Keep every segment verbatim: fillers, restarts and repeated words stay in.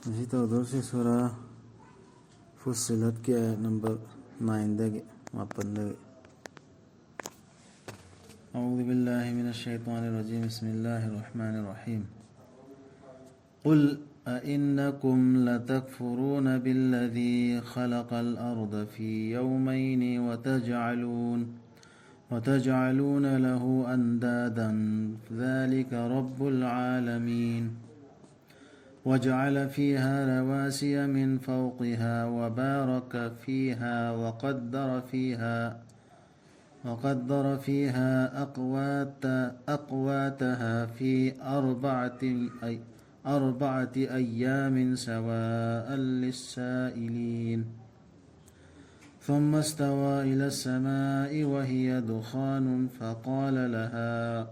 ꯉꯁꯤ ꯇꯧꯗꯧꯔꯤꯁꯦ ꯁꯨꯔꯥ ꯐꯨꯁꯤꯂꯠꯀꯤ ꯑꯥꯌꯠ ꯅꯝꯕꯔ ꯅꯥꯏꯟꯗꯒꯤ, ꯃꯥꯄꯟꯗꯒꯤ꯫ أعوذ بالله من الشيطان الرجيم. بسم الله الرحمن الرحيم. قل أئنكم لتكفرون بالذي خلق الأرض في يومين وتجعلون، وتجعلون له أندادا، ذلك رب العالمين. وجعل فيها رواسي من فوقها وبارك فيها وقدر فيها، وقدر فيها أقوات-، أقواتها في أربعة أي-، أربعة أيام سواء للسائلين. ثم استوى إلى السماء وهي دخان فقال لها،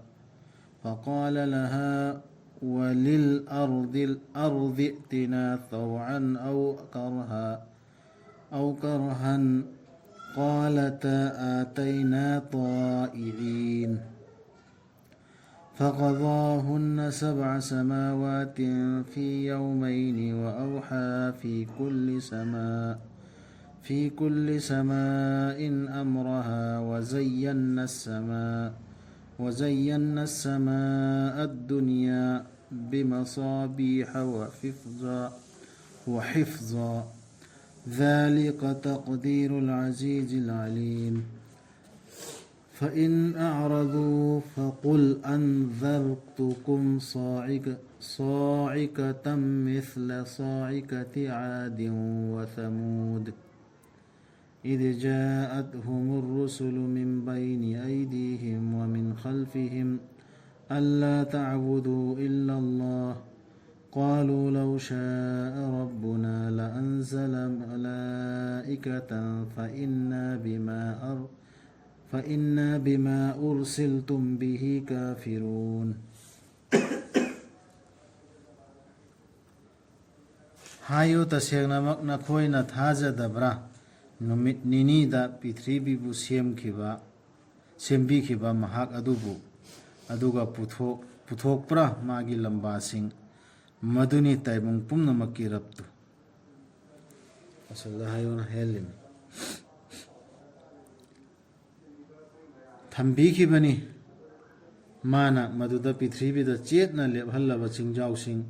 فقال لها وللأرض، الأرض ائتنا طوعا أو كرها، أو كرها قالتا آتينا طائعين. فقضاهن سبع سماوات في يومين وأوحى في كل سماء، في كل سماء أمرها وزينا السماء، وزينا السماء الدنيا بمصابيح وحفظا، وحفظا، ذلك تقدير العزيز العليم. فإن أعرضوا فقل أنذرتكم صاعق-، صاعقة مثل صاعقة عاد وثمود إذ جاءتهم الرسل من بين أيديهم ومن خلفهم ألا تعبدوا إلا الله قالوا لو شاء ربنا لأنزل ملائكة فإنا بما أر-، فإنا بما أرسلتم به كافرون. ꯍꯥꯏꯌꯨ, ꯇꯁꯦꯡꯅꯃꯛ ꯅꯈꯣꯏꯅ ꯊꯥꯖꯗꯕ꯭ꯔꯥ? ꯅꯨꯃꯤꯠ ꯅꯤꯅꯤꯗ ꯄ꯭ꯔꯤꯊꯤꯕꯤꯕꯨ ꯁꯦꯝꯈꯤꯕ, ꯁꯦꯝꯕꯤꯈꯤꯕ ꯃꯍꯥꯛ ꯑꯗꯨꯕꯨ, ꯑꯗꯨꯒ ꯄꯨꯊꯣꯛ-, ꯄꯨꯊꯣꯛꯄ꯭ꯔꯥ ꯃꯥꯒꯤ ꯂꯝꯕꯥꯁꯤꯡ? ꯃꯗꯨꯅꯤ ꯇꯥꯏꯕꯪ ꯄꯨꯝꯅꯃꯛꯀꯤ ꯔꯕꯇꯨ꯫ ꯑꯁꯣꯝꯗ ꯍꯥꯏꯌꯣꯅ ꯍꯥꯏꯍꯜꯂꯤꯃꯤ꯫ ꯊꯝꯕꯤꯈꯤꯕꯅꯤ꯫ ꯃꯥꯅ ꯃꯗꯨꯗ ꯄ꯭ꯔꯤꯊꯤꯕꯤꯗ ꯆꯦꯠꯅ ꯂꯦꯞꯍꯜꯂꯕ ꯆꯤꯡꯖꯥꯎꯁꯤꯡ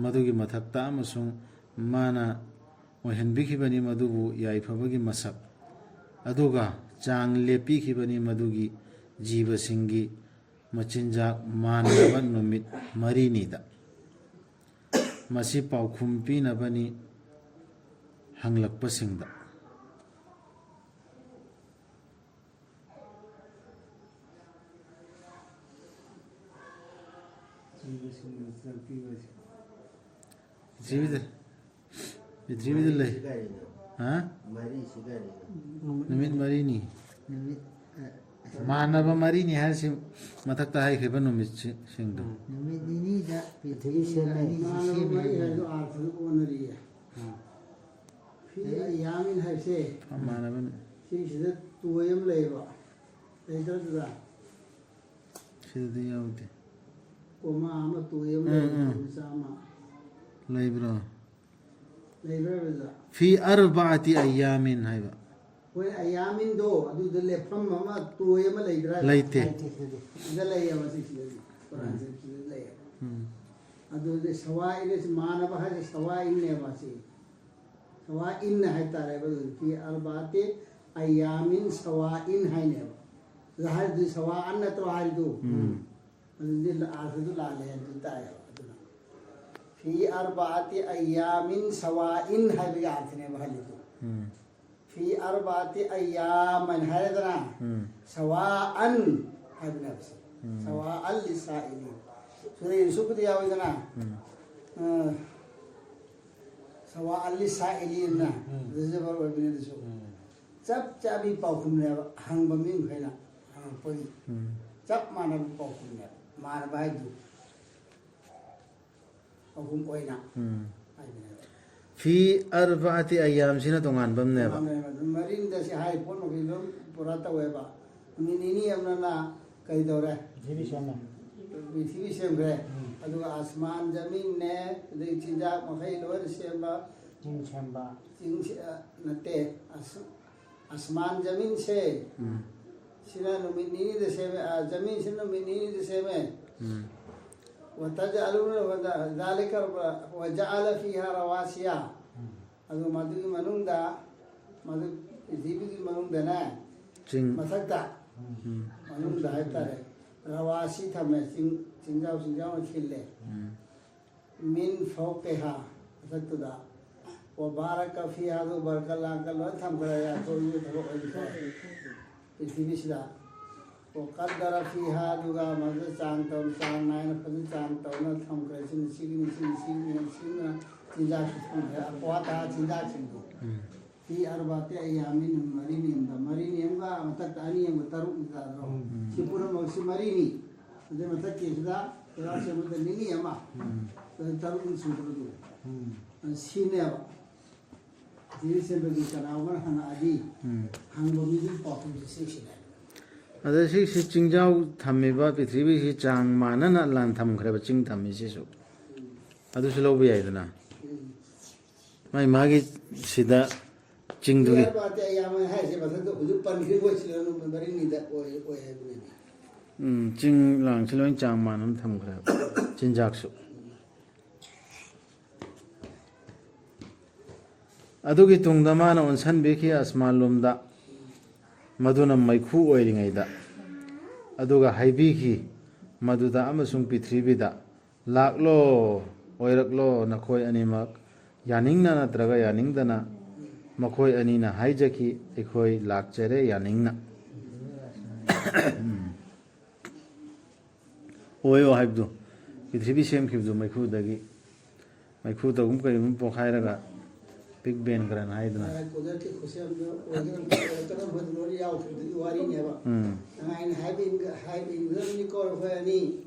ꯃꯗꯨꯒꯤ ꯃꯊꯛꯇ ꯑꯃꯁꯨꯡ ꯃꯥꯅ ꯑꯣꯏꯍꯟꯕꯤꯈꯤꯕꯅꯤ ꯃꯗꯨꯕꯨ ꯌꯥꯏꯐꯕꯒꯤ ꯃꯁꯛ, ꯑꯗꯨꯒ ꯆꯥꯡ ꯂꯦꯞꯄꯤꯈꯤꯕꯅꯤ ꯃꯗꯨꯒꯤ ꯖꯤꯕꯁꯤꯡꯒꯤ ꯃꯆꯤꯟꯖꯥꯛ ꯃꯥꯟꯅꯕ ꯅꯨꯃꯤꯠ ꯃꯔꯤꯅꯤꯗ꯫ ꯃꯁꯤ ꯄꯥꯎꯈꯨꯝ ꯄꯤꯅꯕꯅꯤ ꯍꯪꯂꯛꯄꯁꯤꯡꯗ꯫ ꯄ꯭ꯔꯤꯊꯤꯕꯤꯗ, ꯄ꯭ꯔꯤꯊꯤꯕꯤꯗ ꯂꯩ꯫ ꯃꯔꯤꯁꯤ ꯀꯔꯤꯅꯣ? ꯍꯥ? ꯃꯔꯤꯁꯤ ꯀꯔꯤꯅꯣ? ꯅꯨꯃꯤꯠ ꯃꯔꯤꯅꯤ꯫ ꯅꯨꯃꯤꯠ, ꯑ, ꯃꯥꯟꯅꯕ ꯃꯔꯤꯅꯤ ꯍꯥꯏꯔꯤꯁꯤ ꯃꯊꯛꯇ ꯍꯥꯏꯈ꯭ꯔꯤꯕ ꯅꯨꯃꯤꯠꯁꯤꯡꯗꯣ꯫ ꯅꯨꯃꯤꯠ ꯅꯤꯅꯤꯗ ꯄ꯭ꯔꯤꯊꯤꯕꯤ ꯁꯦꯝꯃꯦ꯫ ꯃꯥꯟꯅꯕ ꯃꯔꯤ ꯍꯥꯏꯗꯣ ꯑꯥꯔꯊꯗꯣ ꯑꯣꯟꯅꯔꯤꯌꯦ꯫ ꯎꯝ꯫ ꯐꯤ ꯑꯌꯥꯃꯤꯟ ꯍꯥꯏꯕꯁꯦ, ꯃꯥꯟꯅꯕ ꯅꯨꯃꯤꯠ꯫ ꯁꯤꯁꯤꯗ ꯇꯣꯏ ꯑꯃ ꯂꯩꯌꯦꯕ꯫ ꯂꯩꯇ꯭ꯔꯗꯨꯗ? ꯁꯤꯗꯗꯤ ꯌꯥꯎꯗꯦ꯫ ꯀꯣꯃꯥ ꯑꯃ ꯇꯣꯏ ꯑꯃ ꯎꯝ, ꯂꯩꯕꯗꯣ, ꯎꯝ꯫ ꯃꯆꯥ ꯑꯃ꯫ ꯂꯩꯕ꯭ꯔꯣ? ꯂꯩꯕ꯭ꯔꯥ ꯑꯗꯨꯗ? ꯐꯤ ꯑꯔꯕꯥꯇꯤ ꯑꯌꯥꯃꯤꯟ ꯍꯥꯏꯕ꯫ ꯍꯣꯏ, ꯑꯌꯥꯃꯤꯟꯗꯣ ꯑꯗꯨꯗ ꯂꯦꯞꯐꯝ ꯑꯃ ꯇꯣꯏ ꯑꯃ ꯂꯩꯕ꯭ꯔꯥ? ꯂꯩꯇꯦ꯫ ꯂꯩꯇꯦ, ꯂꯩꯇꯦ꯫ ꯁꯤꯗ ꯂꯩꯌꯦꯕ, ꯁꯤꯁꯤꯗꯗꯤ꯫ ꯀꯨꯔꯥꯟ ꯎꯝ꯫ ꯁꯔꯤꯐꯁꯤꯗ ꯂꯩꯌꯦꯕ꯫ ꯎꯝ꯫ ꯑꯗꯨꯗꯤ ꯁꯋꯥꯏꯅ ꯁꯤ ꯃꯥꯟꯅꯕ ꯍꯥꯏꯁꯦ ꯁꯋꯥꯏꯅꯦꯕ ꯁꯤ꯫ ꯁꯋꯥꯏꯟ ꯍꯥꯏꯇꯥꯔꯦꯕ꯫ ꯑꯗꯨꯗꯤ ꯐꯤ ꯑꯔꯕꯥꯇꯤ ꯑꯌꯥꯃꯤꯟ ꯁꯋꯥꯏꯟ ꯍꯥꯏꯅꯦꯕ꯫ ꯁꯤꯗ ꯍꯥꯏꯔꯤꯗꯨꯗꯤ ꯁꯋꯥꯑꯟ ꯅꯠꯇ꯭ꯔꯣ ꯍꯥꯏꯔꯤꯗꯨ? ꯎꯝ꯫ ꯑꯗꯨꯗꯤ ꯑꯥꯔꯊꯗꯨ ꯂꯥꯜꯂꯦ ꯍꯥꯏꯅ ꯑꯗꯨꯝ ꯇꯥꯏꯌꯦꯕ꯫ ꯑꯗꯨꯅ ꯐꯤ ꯑꯔꯕꯥꯇꯤ ꯑꯌꯥꯃꯤꯟ ꯁꯋꯥꯏꯟ ꯍꯥꯏꯕꯒꯤ ꯑꯥꯔꯊꯅꯦꯕ ꯍꯜꯂꯤꯗꯨ꯫ ꯎꯝ꯫ ꯐꯤ ꯑꯔꯕꯥꯇꯤ ꯑꯌꯥꯝ ꯍꯥꯏꯅ ꯍꯥꯏꯔꯦꯗꯅ, ꯎꯝ꯫ ꯁꯋꯥꯑꯟ ꯍꯥꯏꯕꯅꯦꯕ ꯁꯤ꯫ ꯎꯝ꯫ ꯁꯋꯥꯑꯟ ꯂꯤꯁꯥꯏꯂꯤꯟ꯫ ꯁꯨꯔꯦ ꯌꯨꯁꯨꯐꯇ ꯌꯥꯎꯋꯤꯗꯅ, ꯎꯝ꯫ ꯑ, ꯁꯋꯥꯑꯟ ꯂꯤꯁꯥꯏꯂꯤꯟꯅ ꯎꯝ꯫ ꯔꯤꯖꯅꯦꯕꯜ ꯑꯣꯏꯕꯅꯦ ꯑꯗꯨꯁꯨ꯫ ꯎꯝ꯫ ꯆꯞ ꯆꯥꯕꯤ ꯄꯥꯎꯈꯨꯝꯅꯦꯕ, ꯍꯪꯕ ꯃꯤ ꯃꯈꯩꯅ ꯍꯪꯉꯛꯄꯒꯤ꯫ ꯎꯝ꯫ ꯆꯞ ꯃꯥꯟꯅꯕ ꯄꯥꯎꯈꯨꯝꯅꯦꯕ꯫ ꯃꯥꯟꯅꯕ ꯍꯥꯏꯗꯨ ꯑꯍꯨꯝ ꯑꯣꯏꯅ ꯎꯝ꯫ ꯍꯥꯏꯕꯅꯦꯕ꯫ ꯐꯤ ꯑꯔꯕꯥꯇꯤ ꯑꯌꯥꯝꯁꯤꯅ ꯇꯣꯉꯥꯟꯕ ꯑꯃꯅꯦꯕ꯫ ꯇꯣꯉꯥꯟꯕꯅꯦꯕ꯫ ꯅꯨꯃꯤꯠ ꯃꯔꯤꯅꯤꯗ ꯁꯤ ꯍꯥꯏ ꯄꯣꯠ ꯃꯈꯩ ꯂꯣꯏ ꯄꯨꯔꯥ ꯇꯧꯋꯦꯕ꯫ ꯅꯨꯃꯤꯠ ꯅꯤꯅꯤ ꯑꯃꯅ ꯀꯔꯤ ꯇꯧꯔꯦ? ꯄ꯭ꯔꯤꯊꯤꯕꯤ ꯁꯦꯝꯃꯦ꯫ ꯄ꯭ꯔꯤꯊꯤꯕꯤ ꯁꯦꯝꯈ꯭ꯔꯦ꯫ ꯎꯝ꯫ ꯑꯗꯨꯒ ꯑꯁꯃꯥꯟ ꯖꯃꯤꯟꯅꯦ, ꯑꯗꯩ ꯆꯤꯟꯖꯥꯛ ꯃꯈꯩ ꯂꯣꯏꯅ ꯁꯦꯝꯕ꯫ ꯆꯤꯡ ꯁꯦꯝꯕ꯫ ꯆꯤꯡ ꯁꯦ-, ꯑ, ꯅꯠꯇꯦ, ꯑꯁ-, ꯑꯁꯃꯥꯟ ꯖꯃꯤꯟꯁꯦ, ꯎꯝ꯫ ꯁꯤꯅ ꯅꯨꯃꯤꯠ ꯅꯤꯅꯤꯗ ꯁꯦꯝꯃꯦ, ꯑ, ꯖꯃꯤꯟꯁꯤꯅ ꯅꯨꯃꯤꯠ ꯅꯤꯅꯤꯗ ꯁꯦꯝꯃꯦ꯫ ꯎꯝ꯫ وتجعلون ذلك وجعل فيها رواسي꯫ ꯎꯝ꯫ ꯑꯗꯨ ꯃꯗꯨꯒꯤ ꯃꯅꯨꯡꯗ, ꯃꯗꯨ ꯄ꯭ꯔꯤꯊꯤꯕꯤꯒꯤ ꯃꯅꯨꯡꯗꯅꯦ, ꯆꯤꯡ꯫ ꯃꯊꯛꯇ, ꯎꯝ꯫ ꯃꯅꯨꯡꯗ ꯍꯥꯏꯇꯥꯔꯦ, ꯔꯋꯥꯁꯤ ꯊꯝꯃꯦ, ꯆꯤꯡ, ꯆꯤꯡꯖꯥꯎ, ꯆꯤꯡꯖꯥꯎꯅ ꯈꯤꯜꯂꯦ꯫ ꯎꯝ꯫ من فوقها, ꯃꯊꯛꯇꯨꯗ꯫ وبارك فيها, ꯑꯗꯨ ꯕꯔꯀ ꯂꯥꯡꯀ ꯂꯣꯏ ꯊꯝꯈ꯭ꯔꯦ, ꯑꯀꯣꯏꯕꯒꯤ ꯊꯕꯛ ꯑꯣꯏꯅ ꯇꯧꯔꯦ꯫ ꯄ꯭ꯔꯤꯊꯤꯕꯤꯁꯤꯗ꯫ وقدر فيها, ꯑꯗꯨꯒ ꯃꯗꯨ ꯆꯥꯡ ꯇꯧ-, ꯆꯥꯡ ꯅꯥꯏꯅ ꯐꯖꯅ ꯆꯥꯡ ꯇꯧꯅ ꯊꯝꯈ꯭ꯔꯦ꯫ ꯁꯤꯅ ꯁꯤꯒꯤꯅꯤ, ꯁꯤꯅ ꯁꯤꯒꯤꯅꯤ, ꯁꯤꯅ ꯆꯤꯟꯖꯥꯛꯁꯨ ꯊꯝꯈ꯭ꯔꯦ꯫ أقواتها, ꯆꯤꯟꯖꯥꯛꯁꯤꯡꯗꯣ꯫ ꯎꯝ꯫ في أربعة أيام, ꯅꯨꯃꯤꯠ ꯃꯔꯤꯅꯤ ꯑꯃꯒ, ꯃꯔꯤꯅꯤ ꯑꯃꯒ ꯃꯊꯛꯇ ꯑꯅꯤ ꯑꯃꯒ ꯇꯔꯨꯛꯅꯤ ꯇꯥꯗ꯭ꯔꯣ? ꯎꯝ꯫ ꯁꯤ ꯄꯨꯝꯅꯃꯛꯁꯤ ꯃꯔꯤꯅꯤ꯫ ꯑꯗꯨ ꯃꯊꯛꯀꯤꯁꯤꯗ ꯆꯩꯔꯥꯛ ꯁꯦꯝꯕꯗ ꯅꯤꯅꯤ ꯑꯃ, ꯎꯝ꯫ ꯑꯗꯨ ꯇꯔꯨꯛꯅꯤ ꯁꯨꯕꯗꯨ꯫ ꯎꯝ꯫ ꯑꯗꯨ ꯁꯤꯅꯦꯕ꯫ ꯄ꯭ꯔꯤꯊꯤꯕꯤ ꯁꯦꯝꯕꯒꯤ ꯀꯅꯥꯒꯨꯝꯕꯅ ꯍꯪꯉꯛꯑꯗꯤ, ꯎꯝ꯫ ꯍꯪꯕ ꯃꯤꯗꯨꯒꯤ ꯄꯥꯎꯈꯨꯝꯁꯦ ꯁꯤꯁꯤꯅꯦ꯫ ꯑꯗ ꯁꯤꯁꯤ ꯆꯤꯡꯖꯥꯎ ꯊꯝꯃꯤꯕ ꯄ꯭ꯔꯤꯊꯤꯕꯤꯁꯤ ꯆꯥꯡ ꯃꯥꯟꯅꯅ ꯂꯥꯟ ꯊꯝꯈ꯭ꯔꯦꯕ, ꯆꯤꯡ ꯊꯝꯃꯤꯁꯤꯁꯨ꯫ ꯎꯝ꯫ ꯑꯗꯨꯁꯨ ꯂꯧꯕ ꯌꯥꯏꯗꯅ꯫ ꯎꯝ꯫ ꯃꯥꯏ ꯃꯥꯒꯤ ꯁꯤꯗ ꯆꯤꯡꯗꯨꯒꯤ꯫ ꯏꯌꯥꯔꯕꯥꯠꯇꯤ ꯑꯩ ꯌꯥꯝꯃꯦ ꯍꯥꯏꯁꯦ ꯃꯊꯛꯇ ꯍꯧꯖꯤꯛ ꯄꯟꯈ꯭ꯔꯤꯕ ꯁꯤꯗ ꯅꯨꯃꯤꯠ ꯃꯔꯤꯅꯤꯗ ꯑꯣꯏ, ꯑꯣꯏ ꯍꯥꯏꯕꯅꯤꯅꯦ꯫ ꯎꯝ, ꯆꯤꯡ ꯂꯥꯡꯁꯤ ꯂꯣꯏ ꯆꯥꯡ ꯃꯥꯟꯅꯅ ꯊꯝꯈ꯭ꯔꯦꯕ, ꯆꯤꯟꯖꯥꯛꯁꯨ꯫ ꯑꯗꯨꯒꯤ ꯇꯨꯡꯗ ꯃꯥꯅ ꯑꯣꯟꯁꯟꯕꯤꯈꯤ ꯑꯁꯃꯥꯟꯂꯣꯝꯗ, ꯃꯗꯨꯅ ꯃꯩꯈꯨ ꯑꯣꯏꯔꯤꯉꯩꯗ, ꯑꯗꯨꯒ ꯍꯥꯏꯕꯤꯈꯤ ꯃꯗꯨꯗ ꯑꯃꯁꯨꯡ ꯄ꯭ꯔꯤꯊꯤꯕꯤꯗ, "ꯂꯥꯛꯂꯣ, ꯑꯣꯏꯔꯛꯂꯣ ꯅꯈꯣꯏ ꯑꯅꯤꯃꯛ, ꯌꯥꯅꯤꯡꯅ ꯅꯠꯇ꯭ꯔꯒ ꯌꯥꯅꯤꯡꯗꯅ?" ꯃꯈꯣꯏ ꯑꯅꯤꯅ ꯍꯥꯏꯖꯈꯤ, "ꯑꯩꯈꯣꯏ ꯂꯥꯛꯆꯔꯦ ꯌꯥꯅꯤꯡꯅ"꯫ ꯑꯣꯏꯌꯣ ꯍꯥꯏꯕꯗꯨ, ꯄ꯭ꯔꯤꯊꯤꯕꯤ ꯁꯦꯝꯈꯤꯕꯗꯨ ꯃꯩꯈꯨꯗꯒꯤ, ꯃꯩꯈꯨ ꯇꯧꯒꯨꯝ ꯀꯔꯤꯒꯨꯝ ꯄꯣꯛꯈꯥꯏꯔꯒ ꯕꯤꯛ ꯕꯦꯡ ꯀꯔꯟ ꯍꯥꯏꯗꯅ꯫ ꯂꯥꯏ ꯀꯨꯗꯔꯠꯀꯤ ꯈꯨꯠꯁꯦꯝꯗ ꯑꯣꯏꯒꯗꯕ ꯑꯣꯏꯔꯛꯀꯗꯕ ꯍꯥꯏꯗꯨ ꯂꯣꯏꯅ ꯌꯥꯎꯈꯤꯕꯗꯨꯒꯤ ꯋꯥꯔꯤꯅꯦꯕ꯫ ꯎꯝ꯫ ꯅꯪ ꯑꯩꯅ ꯍꯥꯏꯕ ꯏꯟꯒ-, ꯍꯥꯏꯕ ꯏꯟꯒꯗꯕꯅꯤꯀꯣ ꯑꯩꯈꯣꯏ ꯑꯅꯤ,